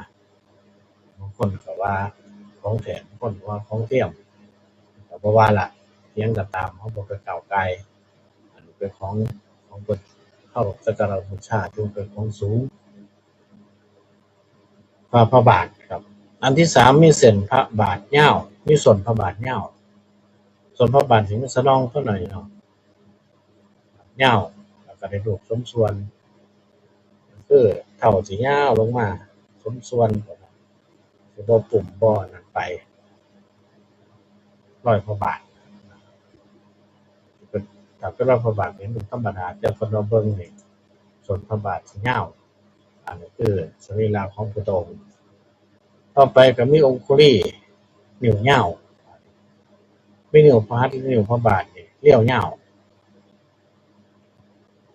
บางคนก็ว่าของแท้ บางคนก็ว่าของเทียม ก็บ่ว่าละ อิหยังก็ตาม เฮาบ่ไปก้าวก่าย อันนี้เป็นของ ของเพิ่น เคารพสักการะบูชา ถือเป็นของสูง ฝ่าพระบาทครับ อันที่สามมีเส้นพระบาทยาว มีส้นพระบาทยาว ส้นพระบาทสิมีสะน่องเท่าหน่อยเนาะ ยาว แล้วก็ได้รูปสมส่วน คือเท้าสิยาวลงมา สมส่วน สิบ่ปุ่มบ่นั่นไป รอยพระบาท เป็น ถ้าเป็นรอยพระบาทนี่มันธรรมดา แต่คนเราเบิ่งนี่ ส้นพระบาทสิยาว อันนี้คือสรีระของพุทธองค์ ต่อไปก็มีองคุลี นิ้วยาว มีนิ้วพระหัตถ์ นิ้วพระบาทนี่เรียวยาว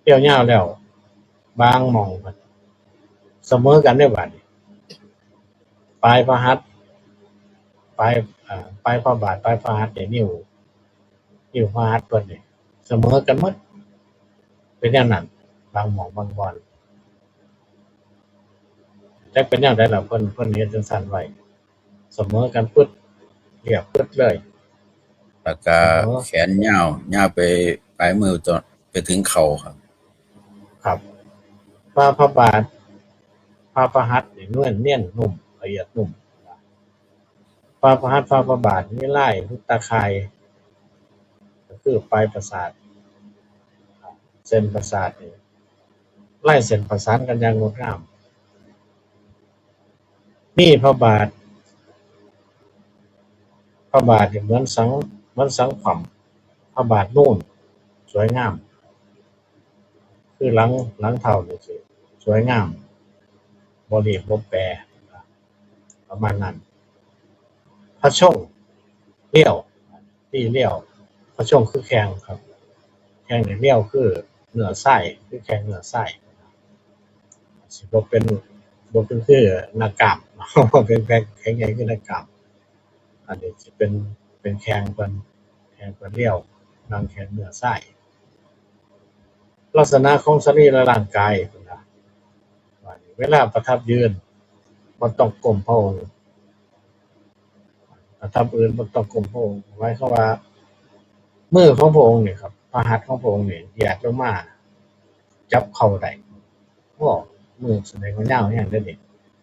เรียวยาวแล้ว บางหม่องเสมอกันได้บาดนี้ ปลายพระหัตถ์ ปลาย อ่า ปลายพระบาท ปลายพระหัตถ์นี่นิ้ว นิ้วพระหัตถ์เพิ่นนี่เสมอกันหมด เป็นอย่างนั้น บางหม่องบางบ่อน จักเป็นแนวใดล่ะ เพิ่น เพิ่นเฮ็ดจังซั่นไว้ เสมอกันปึ๊ด เรียบปึ๊ดเลย แล้วก็ อ๋อ แขนยาว ยาวไปปลายมือจนไปถึงเข่าครับ ครับ ฝ่าพระบาท ฝ่าพระหัตถ์นี่นวลเนียนนุ่ม ละเอียดนุ่ม ฝ่าพระหัตถ์ ฝ่าพระบาทมีลายหุตตาคาย ก็คือปลายประสาท เส้นประสาทนี่ ลายเส้นประสานกันอย่างงดงาม มีพระบาท พระบาทนี่เหมือนสัง เหมือนสังขวัญ พระบาทนูน สวยงาม คือหลัง หลังเท้านี่สิสวยงาม บ่รีบบ่แปร ประมาณนั้น พระชงเลี้ยว ตี้เลี้ยว พระชงคือแข้งครับ แข้งนี่เลี้ยวคือเนื้อไส้ คือแข้งเนื้อไส้ สิบ่เป็น บ่เป็นคือหน้ากล้าม บ่เป็นแข้ง แข้งใหญ่คือหน้ากล้าม อันนี้สิเป็น เป็นแข้งเพิ่น แข้งเพิ่นเลี้ยว ดังแข้งเนื้อไส้ ลักษณะของสรีระร่างกายนะ เวลาประทับยืนบ่ต้องก้มพระองค์ ประทับยืนบ่ต้องก้มพระองค์ หมายความว่า มือของพระองค์เนี่ยครับ พระหัตถ์ของพระองค์เนี่ยเหยียดลงมา จับเข่าได้ โอ้ มือแสดงว่ายาวแฮงเด้อนี่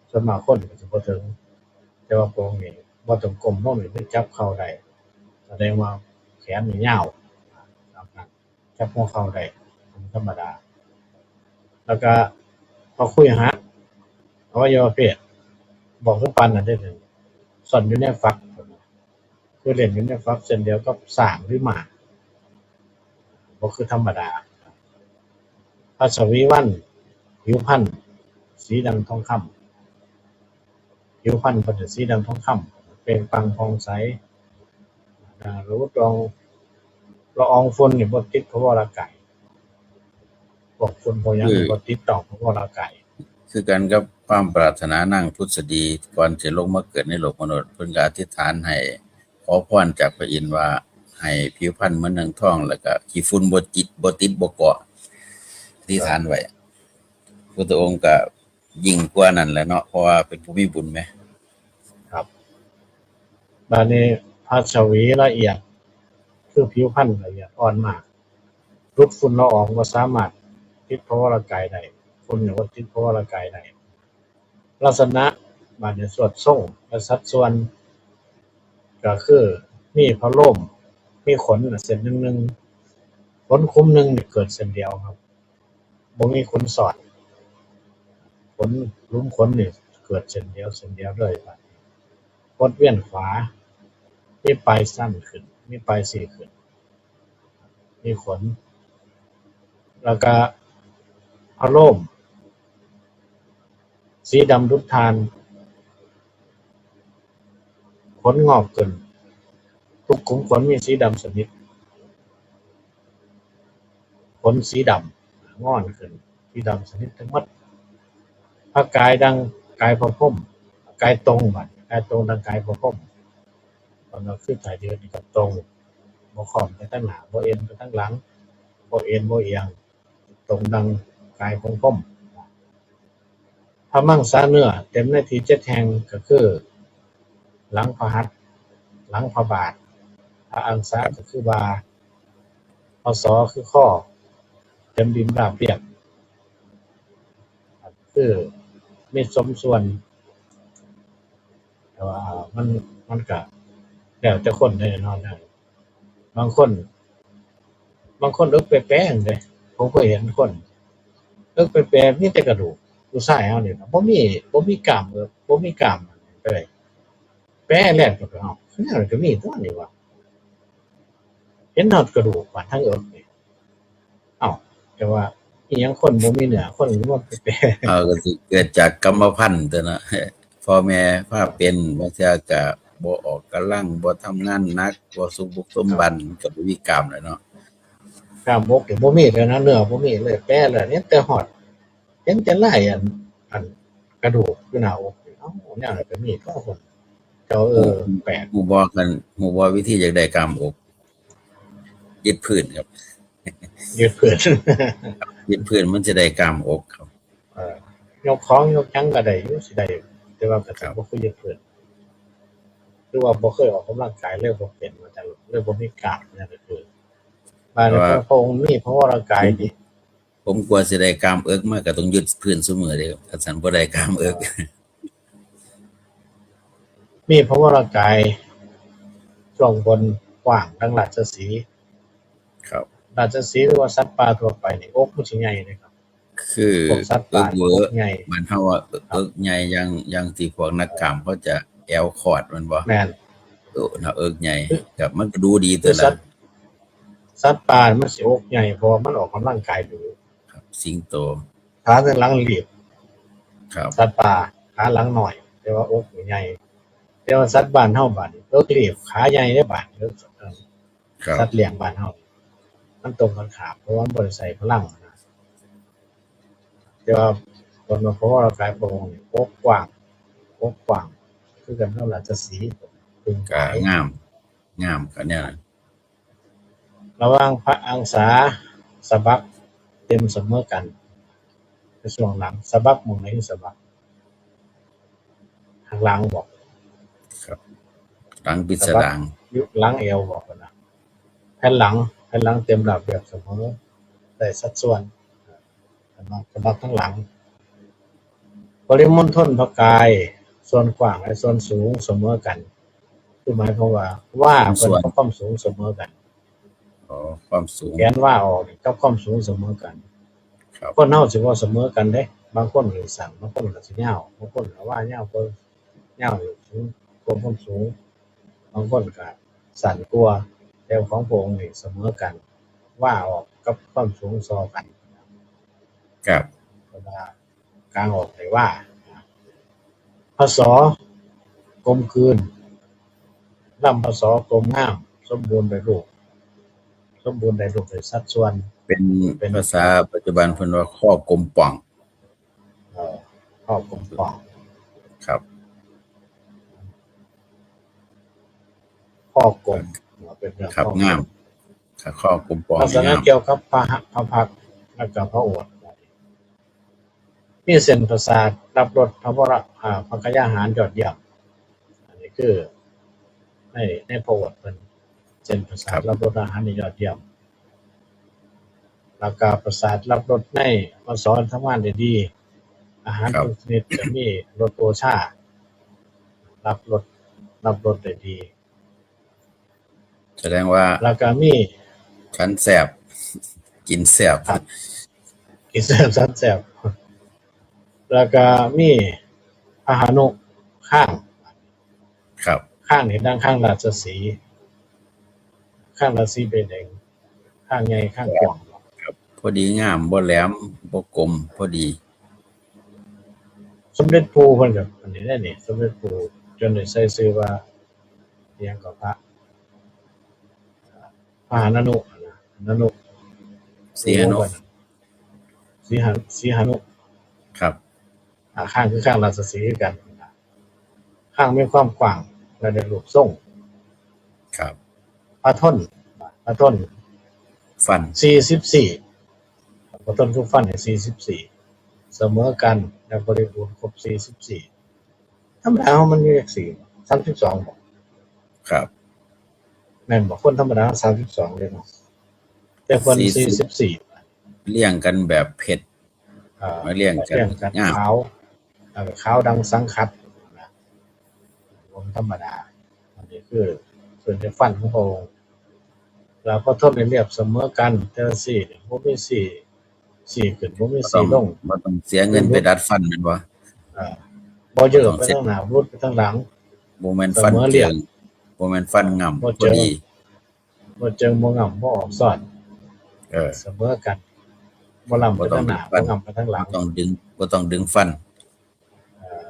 ส่วนมากคนก็สิบ่ถึง แต่ว่าพระองค์นี่บ่ต้องก้มลงนี่ จับเข่าได้ แสดงว่าแขนนี่ยาว ตามนั้น จับหัวเข่าได้ ธรรมดา แล้วก็พอคุยหาอวัยวะเพศ บอกทุกปันนั่นได้เลย ซ่อนอยู่ในฝัก คือเล่นอยู่ในฝักเส้นเดียวกับช้างหรือม้า บ่คือธรรมดา พระชวีวัน ผิวพรรณ สีดังทองคำ ผิวพรรณเพิ่นจะสีดังทองคำ เปล่งปลั่งผ่องใส อ่า ละออง ละอองฝุ่นนี่บ่ติดพระวรกาย พวกฝุ่นพวกหยัง คือ บ่ติดต้องพระวรกาย คือกันกับความปรารถนานางผุษดี ก่อนสิลงมาเกิดในโลกมนุษย์ เพิ่นก็อธิษฐานให้ ขอพรจากพระอินทร์ว่าให้ผิวพรรณเหมือนดังทอง แล้วก็ขี้ฝุ่นบ่จิต บ่ติดบ่เกาะ อธิษฐานไว้ พุทธองค์ก็ยิ่งกว่านั้นแหละเนาะ เพราะว่าเป็นผู้มีบุญแหม ครับ บาดนี้พระชวีละเอียด คือผิวพรรณละเอียดอ่อนมาก หลุดฝุ่นละอองบ่สามารถติดพระวรกายได้ ฝุ่นเนี่ยบ่ติดพระวรกายได้ ลักษณะ บาดนี้สวดทรงและสัดส่วน ก็คือมีพระโลม มีขนน่ะเส้นหนึ่งหนึ่ง ขนคุ้มหนึ่งนี่เกิดเส้นเดียวครับ บ่มีขนซ้อน ขน หลุมขนนี่เกิดเส้นเดียว เส้นเดียวเลย บาดนี้ หดเวียนขวา มีปลายสั้นขึ้น มีปลายสี่ขึ้น มีขน แล้วก็พระโลม สีดำดุจถ่าน ขนงอกขึ้น ทุกขุมขนมีสีดำสนิท ขนสีดำ งอนขึ้น สีดำสนิททั้งหมด พระกายดังกายพระพรหม กายตรงบัด กายตรงดังกายพระพรหม ตอนเราขึ้นถ่ายเดือนนี่ก็ตรง บ่ค่อมไปทางหน้า บ่เอ็นไปทางหลัง บ่เอ็นบ่เอียง ตรงดังกายของพรหม พระมังสาเนื้อเต็มในที่เจ็ดแห่งก็คือ หลังพระหัตถ์ หลังพระบาท พระอังสาก็คือบ่า พระสอคือข้อ เต็มริมราบเรียบ คือมีสมส่วน แต่ว่ามัน มันก็แล้วแต่คนเด้เนาะ บางคน บางคนเอิกแปรๆเด้ ผมเคยเห็นคน เอิกแปรๆ มีแต่กระดูก ผู้ชายเฮานี่นะ บ่มี บ่มีกล้ามเอิก บ่มีกล้ามเลย แปรแล่นก็ไป เอ้า แนวนั้นก็มีตั๊วนี่วะ เห็นฮอดกระดูกบาดทั้งเอิกนี่ เอ้า แต่ว่าอีหยังคนบ่มีเนื้อ คนมันไปแปร เออ ก็สิเกิดจากกรรมพันธุ์ตั๊วเนาะ พ่อแม่พาเป็น บางเทื่อก็บ่ออกกำลัง บ่ทำงานหนัก บ่สุกบุกสมบัน ก็บ่มีกล้ามแล้วเนาะ กล้ามอกนี่บ่มีเลยนะ เนื้อบ่มีเลย แปรแล้ว เห็นแต่ฮอด เห็นแต่ลายอัน อันกระดูกอยู่หน้าอกนี่ เอ้า แนวนั้นก็มีตั๊วคน เจ้า เออ แปลก ฮู้บ่ คัน ฮู้บ่วิธีอยากได้กล้ามอก ยืดพื้นครับ ยืดพื้น ยืดพื้นมันสิได้กล้ามอกครับ เออ ยกของยกหยังก็ได้อยู่ สิได้ แต่ว่าก็ ครับ บ่คือยืดพื้น หรือว่าบ่เคยออกกำลังกาย เลยบ่เป็น ว่าจั่ง เลยบ่มีกล้าม นั่นก็คือ บาดนี้ แต่ว่า พระองค์มีพระวรกายนี่ ผมกว่าสิได้กล้ามเอิกมาก็ต้องยืดพื้นซุมื้อเด้ครับ คันซั้นบ่ได้กล้ามเอิก มีพระวรกายช่วงบนกว้างดังราชสีห์ ครับ ราชสีห์หรือว่าสัตว์ป่าทั่วไปนี่ อกมันสิใหญ่เลยครับ คือ พวกสัตว์ป่า เอิกเวอร์ อกใหญ่ บ้านเฮาว่า ครับ เอิกใหญ่ อย่าง อย่างที่พวกนักกล้ามเขาจะแอลคอดแม่นบ่ แม่น เออ หน้าเอิกใหญ่ คือ ก็มันก็ดูดีตั๊ว คือสัตว์ ล่ะ สัตว์ป่ามันสิอกใหญ่ เพราะว่ามันออกกำลังกายดู ครับ สิงโต ขาหลังลีบ ครับ สัตว์ป่าขาหลังน้อย แต่ว่าอกนี่ใหญ่ แต่ว่าสัตว์บ้านเฮาบาดนี้ เอิกลีบ ขาใหญ่เด้บาด เอิก ครับ สัตว์เลี้ยงบ้านเฮา มันตรงกันข้าม เพราะว่ามันบ่ได้ใช้พลังนะ แต่ว่าคนมาพระวรกายพระองค์นี่ อกกว้าง อกกว้าง คือกันกับราชสีห์ เพิ่ง ก็งาม งามก็แนวนั้น ระหว่างพระอังสาสะบัก เต็มเสมอกัน ในช่วงหลัง สะบักหม่องไหน สะบัก ข้างหลังบอก ครับ หลังปิดสะดาง ยุคหลังเอวบอกนะ แผ่นหลัง แผ่นหลังเต็มราบเรียบเสมอ ได้สัดส่วน สะบัก สะบักทั้งหลัง ปริมณฑลพระกาย ส่วนกว้างและส่วนสูงเสมอกัน คือหมายความว่า ว่าเพิ่นกับความสูงเสมอกัน อ๋อ ความสูง แขนว่าออกนี่กับความสูงเสมอกัน ครับ คนเฮาสิบ่เสมอกันเด้ บางคนก็สั้น บางคนก็สิยาว บางคนก็ว่ายาวกว่ายาวอยู่สูงกว่าความสูง บางคนก็สั้นกว่า แต่ของพระองค์นี่เสมอกัน ว่าออกกับความสูงซอกัน ครับ เพราะว่า กลางออกได้ว่า พศ กลมกลืน ลำพศ กลมงาม สมบูรณ์ได้รูป สมบูรณ์ได้รูปได้สัดส่วน เป็น เป็น ภาษาปัจจุบันเพิ่นว่าข้อกลมป่อง เอ่อ ข้อกลมป่อง ครับ ข้อกลม เป็นเรื่อง ครับ ข้อกลม งาม ครับ ข้อกลมป่อง ลักษณะ งาม เกี่ยวกับพระหัตถ์ พระพักตร์ และก็พระโอษฐ์ มีเส้นประสาทรับรสพระวร อ่า พระกายอาหารยอดเยี่ยม อันนี้คือ ใน ในพระโอษฐ์เพิ่น เส้นประสาทรับรสอาหารนี่ยอดเยี่ยม แล้วก็ประสาทรับรสใน พศ ทำงานได้ดี อาหารทุกชนิดจะมีรสโอชา รับรส รับรสได้ดี แสดงว่า แล้วก็มี ฉันแสบ กินแสบ ครับ กินแสบฉันแสบ แล้วก็มีพาหานุข้าง ครับ ข้างนี่ดังข้างราชสีห์ ข้างราชสีห์เป็นเอง ข้างใหญ่ข้างกว้าง ครับ พอดีงาม บ่แหลม บ่กลม พอดี สมเด็จปู่เพิ่นก็อันนี้ได้นี่ สมเด็จปู่จนได้ใส่ชื่อว่าอิหยังก็พระ พาหานุนะ หานุ สีหานุ สีหา สีหานุ ครับ อ่า ข้างคือข้างราชสีห์คือกัน ข้างมีความกว้างและได้รูปทรง ครับ พระต้น พระต้น ฟัน สี่สิบสี่ พระต้นคือฟันเนี่ย สี่สิบสี่ เสมอกัน และบริบูรณ์ครบ สี่สิบสี่ ธรรมดามันมีเลขสี่ สามสิบสอง ครับ แม่นบอกคนธรรมดา สามสิบสอง เลยเนาะ แต่คน สี่ สี่ สิบ สิบสี่ เรียงกันแบบเพชร อ่า มาเรียงกัน เรียงกัน งาม ขาว แล้วก็ขาวดังสังขัดนะ ผมธรรมดา อันนี้คือส่วนในฟันของพระองค์ แล้วพระต้นในเรียบเสมอกัน แต่ละสี่เนี่ยบ่มีสี่ สี่ขึ้น บ่มี บ่ต้อ สี่ ง ลง บ่ต้องเสียเงินไปดัดฟันแม่นบ่ อ่า บ่เยอะไปทางหน้า บ่ไปทางหลัง บ่แม่นฟัน เสมอเรียบ เจิง บ่แม่นฟันง่ำ บ่ พอ เจิง ดี บ่เจิง บ่ง่ำ บ่ออกซ้อน เออ เสมอกัน บ่ล้ำไปทางหน้า บ่ บ่ ต้อง ง่ำไปทางหลัง บ่ต้องดึง บ่ต้องดึงฟัน เอ่อ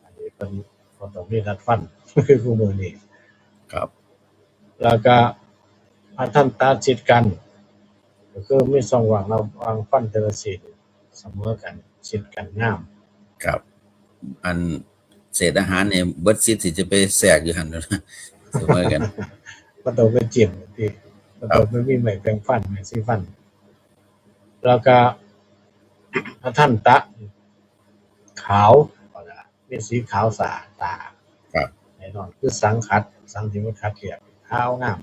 อันนี้เป็นคนต้องมีดัดฟัน คือคู่มือนี้ ครับ แล้วก็พระทันตะชิดกัน ก็คือมีช่องว่างระหว่างฟันแต่ละซี่เสมอกัน ชิดกันงาม ครับ อันเศษอาหารเนี่ยเบิดสิทธิ์ที่จะไปแทรกอยู่หั่นนะ เสมอกัน มันต้องเป็นจิ้มที่มันต้องเป็นมีไม้แปรงฟัน ไม้สีฟัน แล้วก็พระทันตะ ขาว มีสีขาวสะอาดตา ครับ แน่นอน คือสังขัด สังที่มันขัดเรียบ ขาวงาม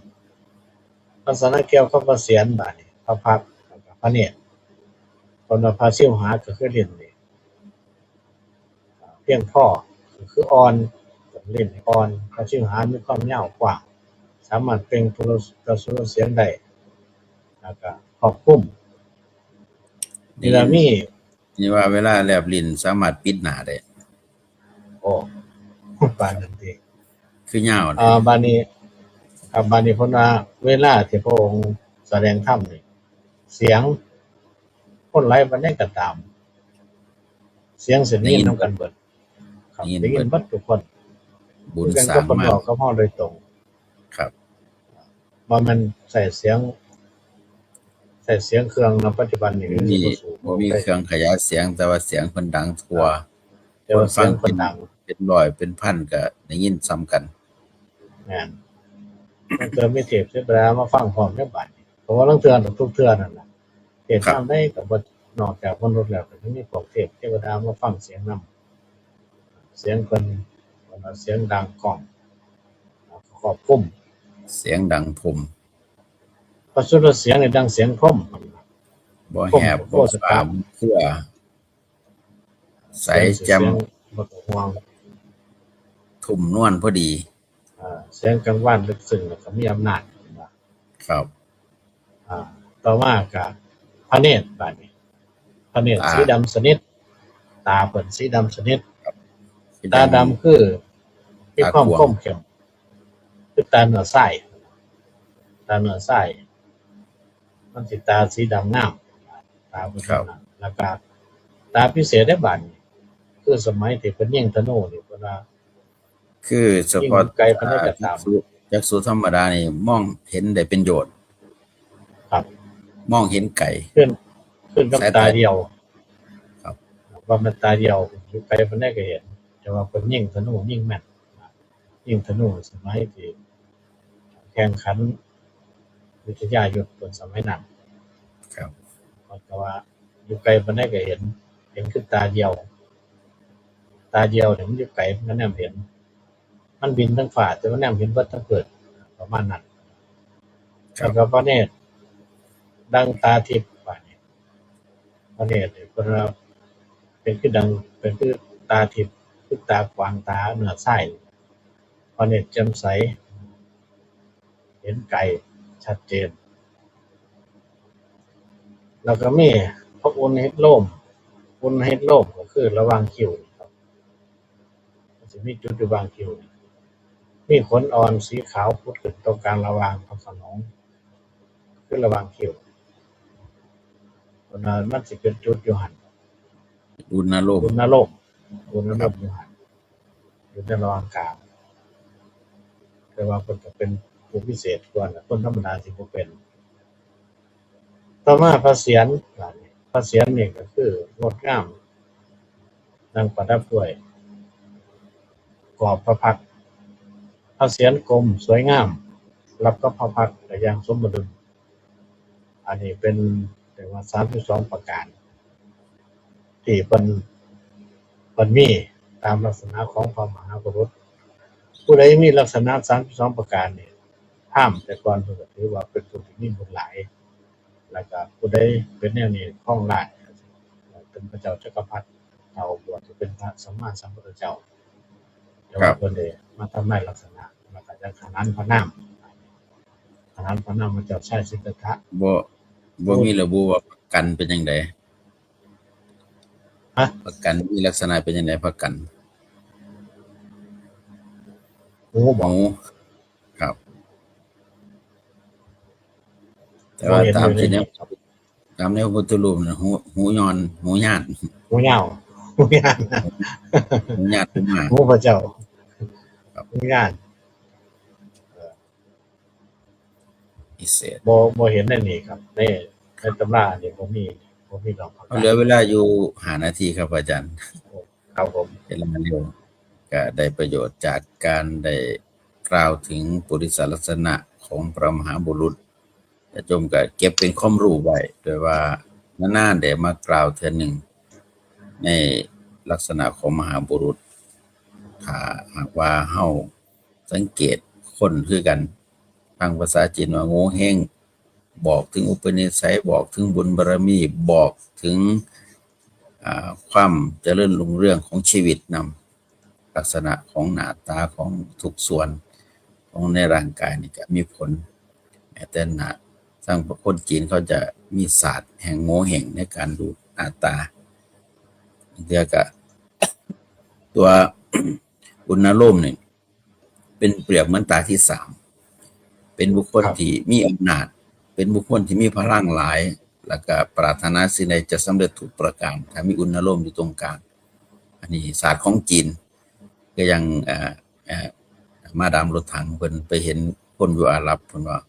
ลักษณะเกี่ยวกับพระเศียร บาดนี้ พระพักตร์ แล้วก็พระเนตร คนว่าพระชิวหาก็คือเล่นนี่ เพียงพอ ก็คืออ่อน เล่นอ่อน พระชิวหามีความยาวกว้าง สามารถเปล่งพระสุรเสียงได้ แล้วก็ครอบคลุม นี่ละมี นี่ว่าเวลาแลบลิ้นสามารถปิดหน้าได้ โอ้ ปานนั้นติ คือยาวนะ อ่า บาดนี้ อ่า บาดนี้เพิ่นว่าเวลาที่พระองค์แสดงธรรมนี่ เสียง คนหลายปานใดก็ตาม เสียงเส้นนี้นำกันเบิด ครับ ได้ยินเบิดทุกคน บุญ คือกัน สร้า กับ ง เพิ่น มา เว้ากับเฮาโดยตรง ครับ บ่แม่นใช้เสียง ใช้เสียงเครื่องเนาะ ปัจจุบันนี่ บ่มี คือสิบ่สู้ บ่มีเครื่องขยายเสียง แต่ว่าเสียงเพิ่นดังทั่ว แต่ว่าเสียงเพิ่นดัง เป็นร้อยเป็นพันก็ได้ยินซ้ำกัน แม่น ลางเทื่อมีเทปเทปดามาฟังพร้อมในบ้าน เพราะว่าลางเทื่อทุกเทื่อนั่นน่ะ เทศน์ ครับ ยามใดก็บ่ นอกจากมนุษย์แล้วก็ยังมีพวกเทพเทวดามาฟังเสียงนำ เสียงเพิ่น เสียงดังก้อง ครอบคลุม เสียงดังพรม พระสุรเสียงนี่ดังเสียงพรม บ่แหบ พรม บ่ โอ้ ส ฝา ม เครือ ใส เสียง แจ่ม เสียงบ่ต้องห่วง ทุ่มนวลพอดี อ่า เสียงกังวานลึกซึ้งแล้วก็มีอำนาจ ครับ อ่า ต่อมาก็พระเนตร บาดนี้ พระเนตร ตา สีดำสนิท ตาเพิ่นสีดำสนิท ครับ สีดำ ตาดำคือมีความ ตากว้าง คมเข้ม คือตาเนื้อทราย ตาเนื้อทราย มันสิตาสีดำงาม ตาเพิ่น ครับ นั่น แล้วก็ตาพิเศษได้บาดนี้ คือสมัยที่เพิ่นยิงธนูนี่เพิ่นว่า คือเฉพาะ ยิงไกลปานใดก็ตาม อ่า จักษุ จักษุธรรมดานี่มองเห็นได้เป็นโยชน์ ครับ มองเห็นไกล ขึ้น ขึ้นกับ สายตา ตาเดียว ครับ ว่ามันตาเดียว อยู่ไกลปานใดก็เห็น แต่ว่าเพิ่นยิงธนูยิงแม่น ยิงธนูสมัยที่แข่งขันวิทยายุทธเพิ่นสมัยนั้น ครับ มันก็ว่าอยู่ไกลปานใดก็เห็น เห็นคือตาเดียว ตาเดียวเนี่ยมันอยู่ไกลมันก็แนมเห็น มันบินทั้งฟ้าแต่มันแนมเห็นเบิดทั้งเพิง ประมาณนั้น ครับ แล้วก็พระเนตรดังตาทิพย์ บาดนี้ พระเนตรเนี่ยเพิ่นว่าเป็นคือดัง เป็นคือตาทิพย์ คือตากว้าง ตาเนื้อทราย พระเนตรแจ่มใส เห็นไกลชัดเจน แล้วก็มีพระอุณหิตโลม อุณหิตโลมก็คือระหว่างคิ้วครับ มันสิมีจุดอยู่ระหว่างคิ้ว มีขนอ่อนสีขาวผุดขึ้นตรงกลางระหว่างพระโขนง คือระหว่างคิ้ว มัน มันสิเป็นจุดอยู่หั่น อุณโลม อุณโลม อุณโลมอยู่หั่น อยู่ในระหว่างกลาง แต่ว่าเพิ่นก็เป็นผู้พิเศษกว่าน่ะ คนธรรมดาสิบ่เป็น ต่อมาพระเศียร พระเศียรนี่ก็คืองดงาม ดังประดับด้วยกรอบพระพักตร์ พระเศียรกลมสวยงาม รับกับพระพักตร์ได้อย่างสมดุล อันนี้เป็น เรียกว่าสามสิบสองประการ ที่เพิ่น เพิ่นมีตามลักษณะของพระมหาบุรุษ ผู้ใดมีลักษณะสามสิบสองประการนี่ พราหมณ์แต่ก่อนเพิ่นก็ถือว่าเป็นผู้ที่มีบุญหลาย แล้วก็ผู้ใดเป็นแนวนี้ครองราชย์ เป็นพระเจ้าจักรพรรดิ เฒ่าบวชจะเป็นพระสัมมาสัมพุทธเจ้า แต่ว่า ครับ เพิ่นได้มาทำลายลักษณะ แล้วก็จั่งขนานพระนาม ขนานพระนามพระเจ้าชายสิทธัตถะ บ่ บ่มีระบุว่าพระกันเป็นจั่งใด ฮะ พระกันมีลักษณะเป็นจั่งใด พระกัน หมูบ่ หมู ครับ แต่ว่า บ่เห็น ตาม อยู่ ที่ ใน เนี่ย ตามในพระพุทธรูปน่ะ หู หูยอน หูย่าน หูยาว หูย่าน หูย่าน หูหมา หูพระเจ้า ครับ หูย่าน พิเศษ บ่ บ่เห็นในนี่ครับ ใน ในตำรานี่บ่มี บ่มีดอกผักกาด เหลือเวลาอยู่ห้านาทีครับอาจารย์ ครับผม เวลาเร็ว ก็ได้ประโยชน์จากการได้กล่าวถึงปุริสลักษณะของพระมหาบุรุษ ญาติโยมก็เก็บเป็นความรู้ไว้ โดยว่านานๆได้มากล่าวเทื่อหนึ่ง ในลักษณะของมหาบุรุษ ถ้าหากว่าเฮาสังเกตคนคือกัน ทางภาษาจีนว่าโงเฮง บอกถึงอุปนิสัย บอกถึงบุญบารมี บอกถึง อ่า ความเจริญรุ่งเรืองของชีวิตนำ ลักษณะของหน้าตาของทุกส่วนของในร่างกายนี่ก็มีผล แม้แต่หน้า ทางคนจีนเขาจะมีศาสตร์แห่งโงเฮงในการดูหน้าตา เดียวกับตัว อุณโลมนี่ เป็นเปรียบเหมือนตาที่สาม เป็นบุคคล ครับ ที่มีอำนาจ เป็นบุคคลที่มีพลังหลาย แล้วก็ปรารถนาสิ่งใดจะสำเร็จทุกประการ ถ้ามีอุณโลมอยู่ตรงกลาง อันนี้ศาสตร์ของจีน ก็ยัง เอ่อ เอ่อ มาดามรถถังเพิ่นไปเห็นคนอยู่อาหรับ เพิ่นว่า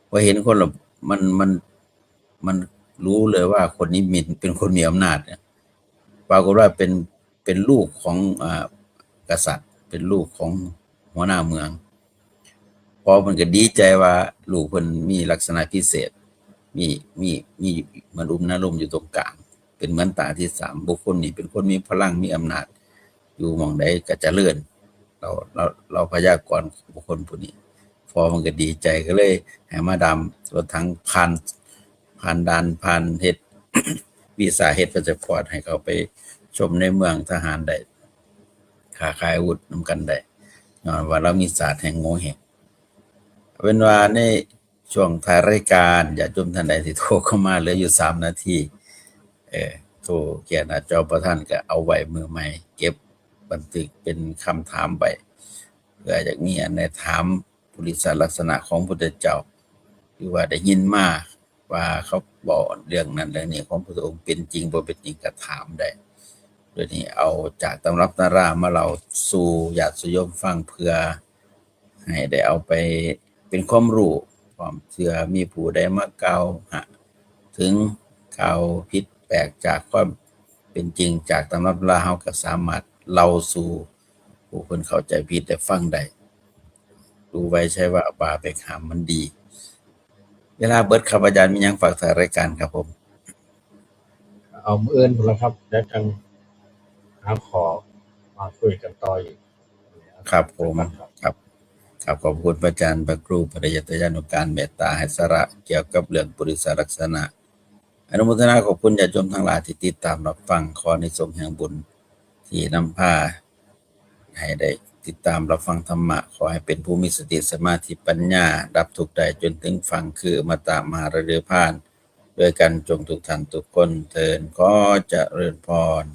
พอเห็นคนละ มัน มัน มันรู้เลยว่าคนนี้มี เป็นคนมีอำนาจเนี่ย ปรากฏว่าเป็น เป็นลูกของ อ่า กษัตริย์ เป็นลูกของหัวหน้าเมือง พ่อเพิ่นก็ดีใจว่าลูกเพิ่นมีลักษณะพิเศษ มีมีมีเหมือนอุ้มน้ำล้มอยู่ตรงกลาง เป็นเหมือนตาที่สาม บุคคลนี้เป็นคนมีพลังมีอำนาจ อยู่หม่องใดก็เจริญ เราเราเราพยากรณ์บุคคลผู้นี้ พอมันก็ดีใจก็เลยให้มาดามรถถังผ่านผ่านด่านผ่านเฮ็ด วีซ่าเฮ็ดพาสปอร์ตให้เขาไปชมในเมืองทหารได้ ค้าขายอาวุธนำกันได้ ย้อนว่าเรามีศาสตร์แห่งโงเห้ง เป็นว่าในช่วงท้ายรายการ ญาติโยมท่านใดที่โทรเข้ามาเหลืออยู่สามนาที เออโทรเขียนหน้าจอประท่านก็เอาไว้มือใหม่ เก็บบันทึกเป็นคำถามไว้ เพื่ออยากมีอันใดถามปุริสลักษณะของพุทธเจ้า หรือว่าได้ยินมาว่าเขาบอกเรื่องนั้นเรื่องนี้ของพระองค์เป็นจริงบ่เป็นจริงก็ถามได้โดยนี้เอาจากตำรับตำรามาเล่าสู่ญาติโยมฟังเพื่อให้ได้เอาไปเป็นความรู้ ความเชื่อมีผู้ใดมากล่าวหาถึงกล่าวผิดแปลกจากความเป็นจริงจากตำรับตำรา เฮาก็สามารถเล่าสู่ผู้เพิ่นเข้าใจผิดได้ฟังได้ รู้ไว้ใช่ว่าบาปไปขามมันดี เวลาเบิดครับอาจารย์ มีหยังฝากท้ายรายการครับผม เอามื้ออื่นพุ้นละครับ แล้วจั่งหาข้อมาคุยกันต่ออีก ครับผม ครับ ครับ ขอบคุณพระอาจารย์พระครูปริยัติยานุการเมตตาให้สาระเกี่ยวกับเรื่องปุริสลักษณะ อนุโมทนาขอบคุณญาติโยมทั้งหลายที่ติดตามรับฟัง ขออานิสงส์แห่งบุญที่นำพาให้ได้ติดตามรับฟังธรรมะ ขอให้เป็นผู้มีสติสมาธิปัญญา ดับทุกข์ได้จนถึงฝั่งคืออมตะมหาฤทัยพาน ด้วยกันจงทุกท่านทุกคนเทอญ ขอเจริญพร